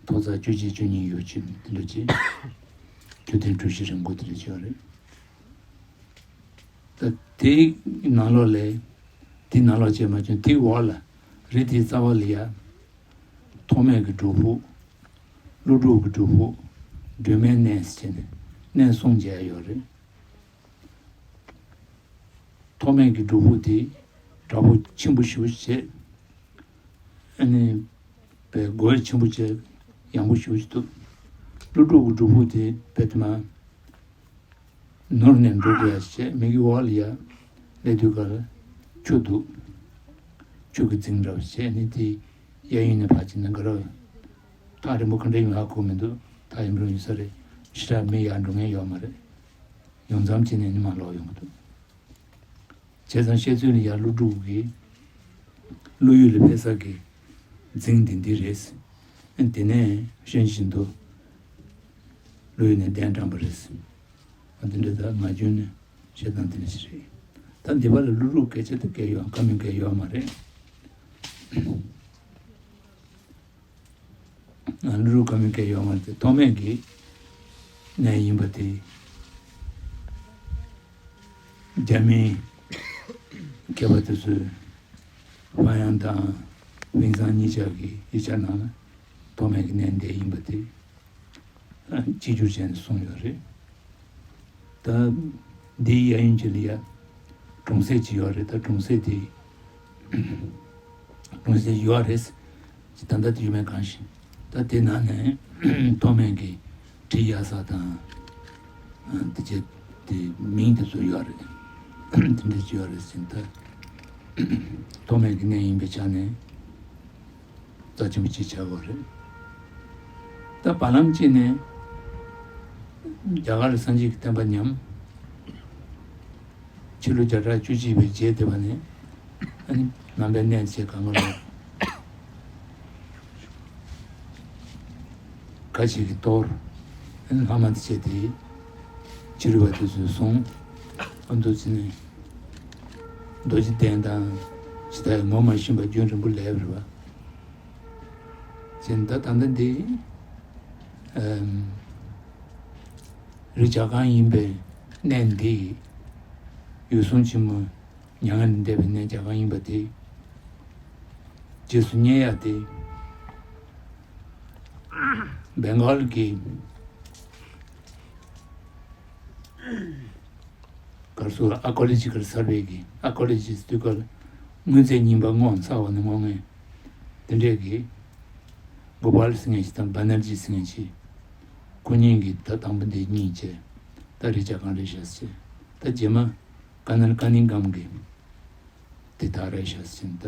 མཐོ་ས་བཅུ་གཅིག་བཅུ་གཉིས་ཡོད་ཅིག་དེ་འདྲ་ཅིག་མཆོད་རྟེན་གྲུ་བཞི་རིམ་དགུ་དེ་འདྲ་ཅིག་ཡོད་རེད། ད་དེའི་ནང་ལོགས་ལ། དེའི་ནང་ལོགས་བྱས་མ་བྱུང་། དེའི་འོག་ལ་རི་དེའི་རྩ་བ་ལ་ཡ། ཐོགས་མེད་ཀྱི་སྒྲུབ་ཕུག་ཀླུ་སྒྲུབ་ཀྱི་སྒྲུབ་ཕུག་སྒྲོལ་མའི་གནས་ཟེར་བྱས་ནས་གནས་གསུམ་མཇལ་ཡ་ཡོད་རེད། ཐོགས་མེད་ཀྱི་སྒྲུབ་ཕུག་དེ་བྲག་ཕུག་ཆེན་པོ་ཞེ་པོ་ཅིག་བྱས། ཨ་ནི་ པའི་སྒོ་ཆེན་པོ་བྱས་ཡངས་པོ་ཞེ་པོ་ཅིག་འདུག་ཀླུ་སྒྲུབ་ཀྱི་སྒྲུབ་ཕུག་དེ་དཔེ་དེ་མ་ནོར་ནས་འགྲོ་དགོས་ཡ་ཞིག་བྱས། མི་གི་འོག་ལ་ཡ་སླེབས་དུས་ཀ་ལ་ཆུ་འདུག་ཆུ་གི་རྫིང་འདྲ་བ་བྱས་ནི་དེ་གཡས་གཡོན་ནས་ཕར་ཕྱིན་ན་འགའ་ར་ཐག་རིང་པོ་ག་འདྲ་ཡིན་ཧ་གོ་མི་འདུག་ཐག་ཡིན་རུང་ཡིན་ས་རེད། ཞེ་དྲག་མི་ཡར་འགྲོ་མཁན་ཡོད་མ་རེད། ཡོང་མཚམས་བྱས་ནས་ནི་མར་ལོག་ཡོང་གི་འདུག་བྱས་ཙང་བཤད་ཚུལ་ལ་ཡ་ཀླུ་སྒྲུབ་ཀྱི་ཀླུ་ཡུལ་ལ་ཕེབས་ས་གི་རྫིང་འདི་འདི་རེད། དེ་ནས་གཤོན་བཞིན་དུ་ཀླུ་ཡུལ་ནས་གདན་དྲངས་པ་རེད། འདི་འདྲ་ད་ང་རྒྱུན་ནས་བཤད་སྟངས་དེ་འདྲ་ཞིག་རེད། ད་འདི་པ་ལ་ཀླུ་སྒྲུབ་སྐད་ཆ་དེ་སྐད་ཡོད་ཨང་ཁ་མིན་སྐད་ཡོད་མ་རེད། ཀླུ་སྒྲུབ་ཀ་མི་སྐད་ཡོད་མ་རེད། ཐོགས་མེད་ཀྱི་གནས་ཡིན་པ་དེ། རྒྱ་མིའི་མཁས་པ་དེ་ཚོས་ཧྥ་ཡན་དང་ཝིན་སང་གཉིས་ཆ་གི་ཡིག་ཆ་ནང་ལ་ཐོགས་མེད་ཀྱི་གནས་འདི་ཡིན་པ་དེ་གཅིག་གྱུར་བྱས་ནས་གསུངས་ཡོད་རེད། ད་འདིའི་གཡས་གཡོན་གྱི་ལ་ཡ་གྲོང་གསེབ་ཅིག་ཡོད་རེད། ད་གྲོང་གསེབ་དེ་གྲོང་གསེབ་ཡོད་རེད། ད་ལྟ་དེ་ཡོད་མེད་གང་ཤེས། ད་དེ་ནང་ནས་ཐོགས་མེད་ཀྱི་བྲིས་ཡག་ས་དང་དེ་བྱས་དེ་མིང་དེ་ཚོ་ཡོད་རེད། དེ་འདྲ་ཅིག་ཡོད་རེད་ཟེར་ད། ཐོགས་མེད་ཀྱི་གནས་ཡིན་པའི་ཆ་ནས། རྩ་ཆེན་པོ་ཅིག་ཆགས་ཡོད་རེད། ད་བར་ལམ་གཅིག་ནས་རྒྱ་གར་ལ་སངས་རྒྱས་ཀྱི་བསྟན་པ་ཉམས། ཕྱི་ལོ་བརྒྱ་ཕྲག་བཅུ་གཅིག་པའི་རྗེས་དེ་བ་ནས་ཨ་ནི་ནང་པའི་གནས་བཅས་གང་ག་ལ་ཁ་ཅིག་གིས་གཏོར། ཨ་ནི་ལྷག་མ་དེ་བཅས་དེ་ཕྱི་རོལ་པ་དེ་ཚོས་བཟུང་། ཨ་མདོ་ཚིག་ནས་རྡོ་རྗེ་གདན་དང་ཇི་ལྟར་ངོ་མ་ཤེས་པ་རྒྱུན་རིང་པོ་ལས་པ་རེད་པ། ཅན་ད་ད་ལྟ་འདི་ཨམ་རི་བྱ་རྐང་ཡིན་པའི་གནས་འདི་འོད་སྲུང་ཆེན་མོ་མྱ་ངན་ལས་འདས་པའི་གནས་བྱ་རྐང་ཡིན་པ་དེ་རྗེས་སུ་བསྙེན་ཡ་དེ་བེང་གཱལ་གྱི་གར་སོགས་ཨར་ཀི་ཡོ་ལོ་ཇི་ཀལ་སར་ཝེ་གི་ཨར་ཀི་ཡོ་ལོ་ཇི་སི་ཊི་དུས་སྐབས་དངོས་རྫས་རྙིང་པ་སྔོག་འཚར་བ་ནས་སྔོག་མཁན་དེ་འདྲས་ཀྱིས་གོ་པཱལ་ཟེར་མཁན་ཞིག་དང་བྷ་ནར་ཇི་ཟེར་མཁན་ཞིག་ཁོ་གཉིས་ཀྱིས་ད་དང་པོ་འདི་གཉིས་བྱས། ད་རི་བྱ་རྐང་རེད་ཤག་ཟེར། ད་རྗེས་མ་ཀ་ནར་ཀ་ནི་གམ་གྱིས་དེ་དག་རེད་ཤག་ཟེར་ད།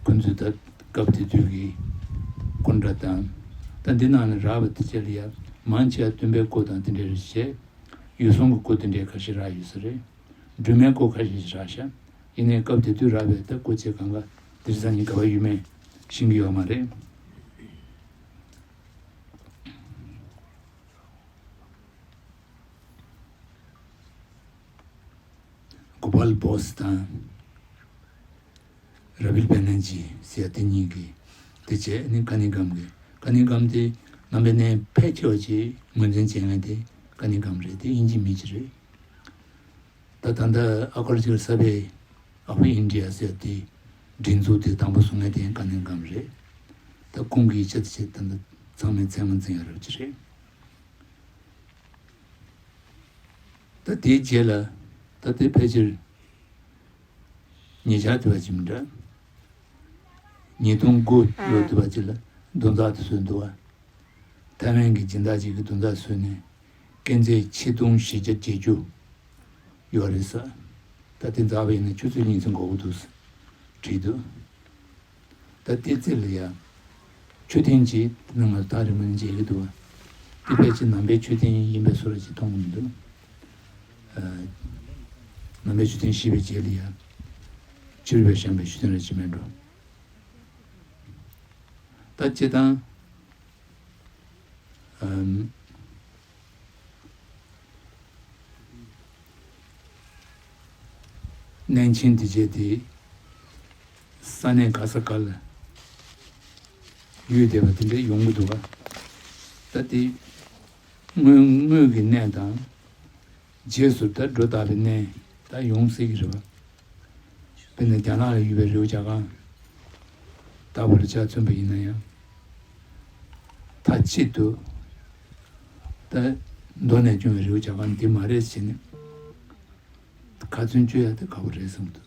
ཁོ་ཚོས་ད་སྐབས་དེ་དུས་ཀྱི་སྐུ་འདྲ་དང་། ད་འདི་ནང་ནས་རག་པ་དེ་ཚོ་ལ་ཡ་མང་ཆེ་བ་སྟོན་པའི་སྐུ་དང་དེ་འདྲ་རེད་བྱས། འོད་སྲུང་གི་སྐུ་དེ་འདྲའི་ཁ་ཤས་རག་ཡོད་ས་རེད། སྒྲོལ་མའི་སྐུ་ཁ་ཤས་ཤིག་རག་ཤག་ཡིན་ནའི་སྐབས་དེ་དུས་རག་པའི་ད་སྐུ་ཚེ་གང་ག་དེ་རིང་སང་ཉིན་ག་པར་ཡོད་མེད་ཤེས་ཀྱི་ཡོད་མ་རེད། གོ་པཱལ་བོ་སི་དང་ར་བིལ་བེ་ནར་ཇི་ཟེར་ཡ་དེ་གཉིས་ཀྱིས་དེ་བྱས་ནི་ཀ་ནི་གམ་གྱིས། ཀ་ནི་གམ་དེ་ནང་པའི་གནས་ཕལ་ཆེ་བ་ཅིག་ངོས་འཛིན་བྱེད་མཁན་དེ་ཀ་ནི་གམ་རེད། དེ་དབྱིན་ཇི་མི་ཅིག་རེད། ད་ད་ལྟ་ཨར་ཀི་ཡོ་ལོ་ཇི་ཀལ་སར་ཝེ་ཨོཕ་ཨིན་ཌི་ཡ་ཟེར་དེ་སྒྲིག་འཛུགས་དེ་དང་པོ་བཟོ་མཁན་དེ་ཀ་ནི་གམ་རེད། ད་ཁོང་གི་ཡིག་ཆ་དེ་ཆེད་ད་ལྟ་ཚང་མས་ཚད་མ་འཛིན་ཡ་རབ་ཅིག་རེད། ད་དེའི་རྗེས་ལ་ད་དེ་ཕལ་ཆེར་ཉེ་ཆར་དུ་བ་ཅིག་མི་འདྲ། ཉིས་སྟོང་དགུ་ལོ་དུ་བ་ཅིག་ལ་འདོན་རྩ་དེ་བཟོས་འདུག་བ། ཐའེ་ཝན་གྱི་སྦྱིན་བདག་ཅིག་གིས་འདོན་རྩ་བཟོས་ནས་སྐས་འཛེག་ཆིག་སྟོང་བཞི་བརྒྱ་བརྒྱད་ཅུ་ཡོད་རེད་ཟེར། ད་དེ་འཛེགས་པ་ཡིན་ན་ཆུ་ཚོད་གཉིས་ཙམ་འགོར་གི་འདུག་ཟེར་བྲིས་འདུག་ད་དེ་རྩིས་ལ་ཡ། མཆོད་རྟེན་གྱི་ནང་ལ་ཐག་རིང་པོ་ནས་མཇལ་གྱི་འདུག་བ། དེ་ཕལ་ཆེར་ནང་པའི་མཆོད་རྟེན་ཡིན་པའི་བཟོ་འདྲ་ཅིག་མཐོང་གི་མི་འདུག་ཨ། ནང་པའི་མཆོད་རྟེན་ཞེས་པའི་རྗེས་ལ་ཡ། ཕྱི་རོལ་པས་བཤམས་པའི་མཆོད་རྟེན་ར་ཅིག་མེད་འགྲོ། ད་སྤྱིར་བཏང་། ཨམ། གནས་ཆེན་དེ་བྱས་ཏེ། ས་གནས་ག་ས་ག་ལ་ཡོད་བསྡད་པ་དེ་འདྲ་ཡོང་གི་འདུག་ག་ད་དེ་དངོས་དངོས་ཀྱི་གནས་དང་རྗེས་སུ་ད་སྒྲོ་བཏགས་པའི་གནས་ད་ཡོང་སྲིད་ཀྱི་རེད་བ། དཔེར་ན་རྒྱ་ནག་ལ་ཡོད་པའི་རི་བོ་བྱ་རྐང་ལྟ་བུ་ལ་ཆ་མཚོན་པ་ཡིན་ན་ཡང་མཐའ་གཅིག་ཏུ་ད་མདོ་ནས་བྱུང་བའི་རི་བོ་བྱ་རྐང་འདི་མ་རེད་ཟེར་ནས་ཁ་ཚོན་གཅོད་ཡ་དེ་ཁག་པོ་རེད་བསམ་འདུག་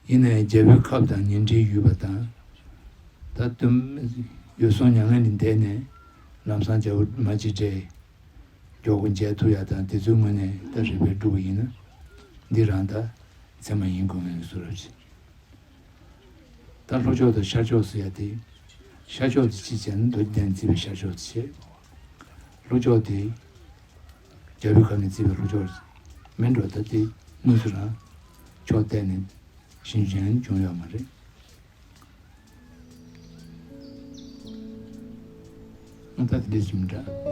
ཡིན་ནའི་རྒྱལ་པོའི་ཁབ་དང་ཉེ་འབྲེལ་ཡོད་པ་དང་། ད་དུམ་ཡུལ་ཟོང་མྱ་ངན་ལས་འདས་ནས་ལམ་སང་རྒྱལ་པོ་མ་གཅིག་འདྲེས་མགྱོགས་པོ་མཇལ་ཐུབ་ཡ་དང་དེ་ཚོའི་ངོས་ནས་ད་རེ་བས་བསྒྲུབས་པ་ཡིན་ན། འདི་རང་ད་ཚད་མ་ཡིན་དགོས་ངེས་ཀྱི་བཟོ་འདྲ་ཞིག་ད་ལྷོ་ཕྱོགས་དང་ཤར་ཕྱོགས་ཟེར་ཡ་དེ། ཤར་ཕྱོགས་དེ་གཅིག་བྱས་ན་མདོ་སྡེ་ནས་བརྩིས་པའི་ཤར་ཕྱོགས་དེ་བྱས། ལྷོ་ཕྱོགས་དེ་རྒྱལ་པོའི་ཁབ་ནས་བརྩིས་པའི་ལྷོ་ཕྱོགས་མིན་འགྲོ། ད་དེ་དངོས་སུ་རང་ཕྱོགས་གཏད་ནས་ཤིན་ཅང་བྱུང་ཡོད་མ་རེད། ཨ་ད་དེ་འདྲ་ཞིག་མི་འདྲ།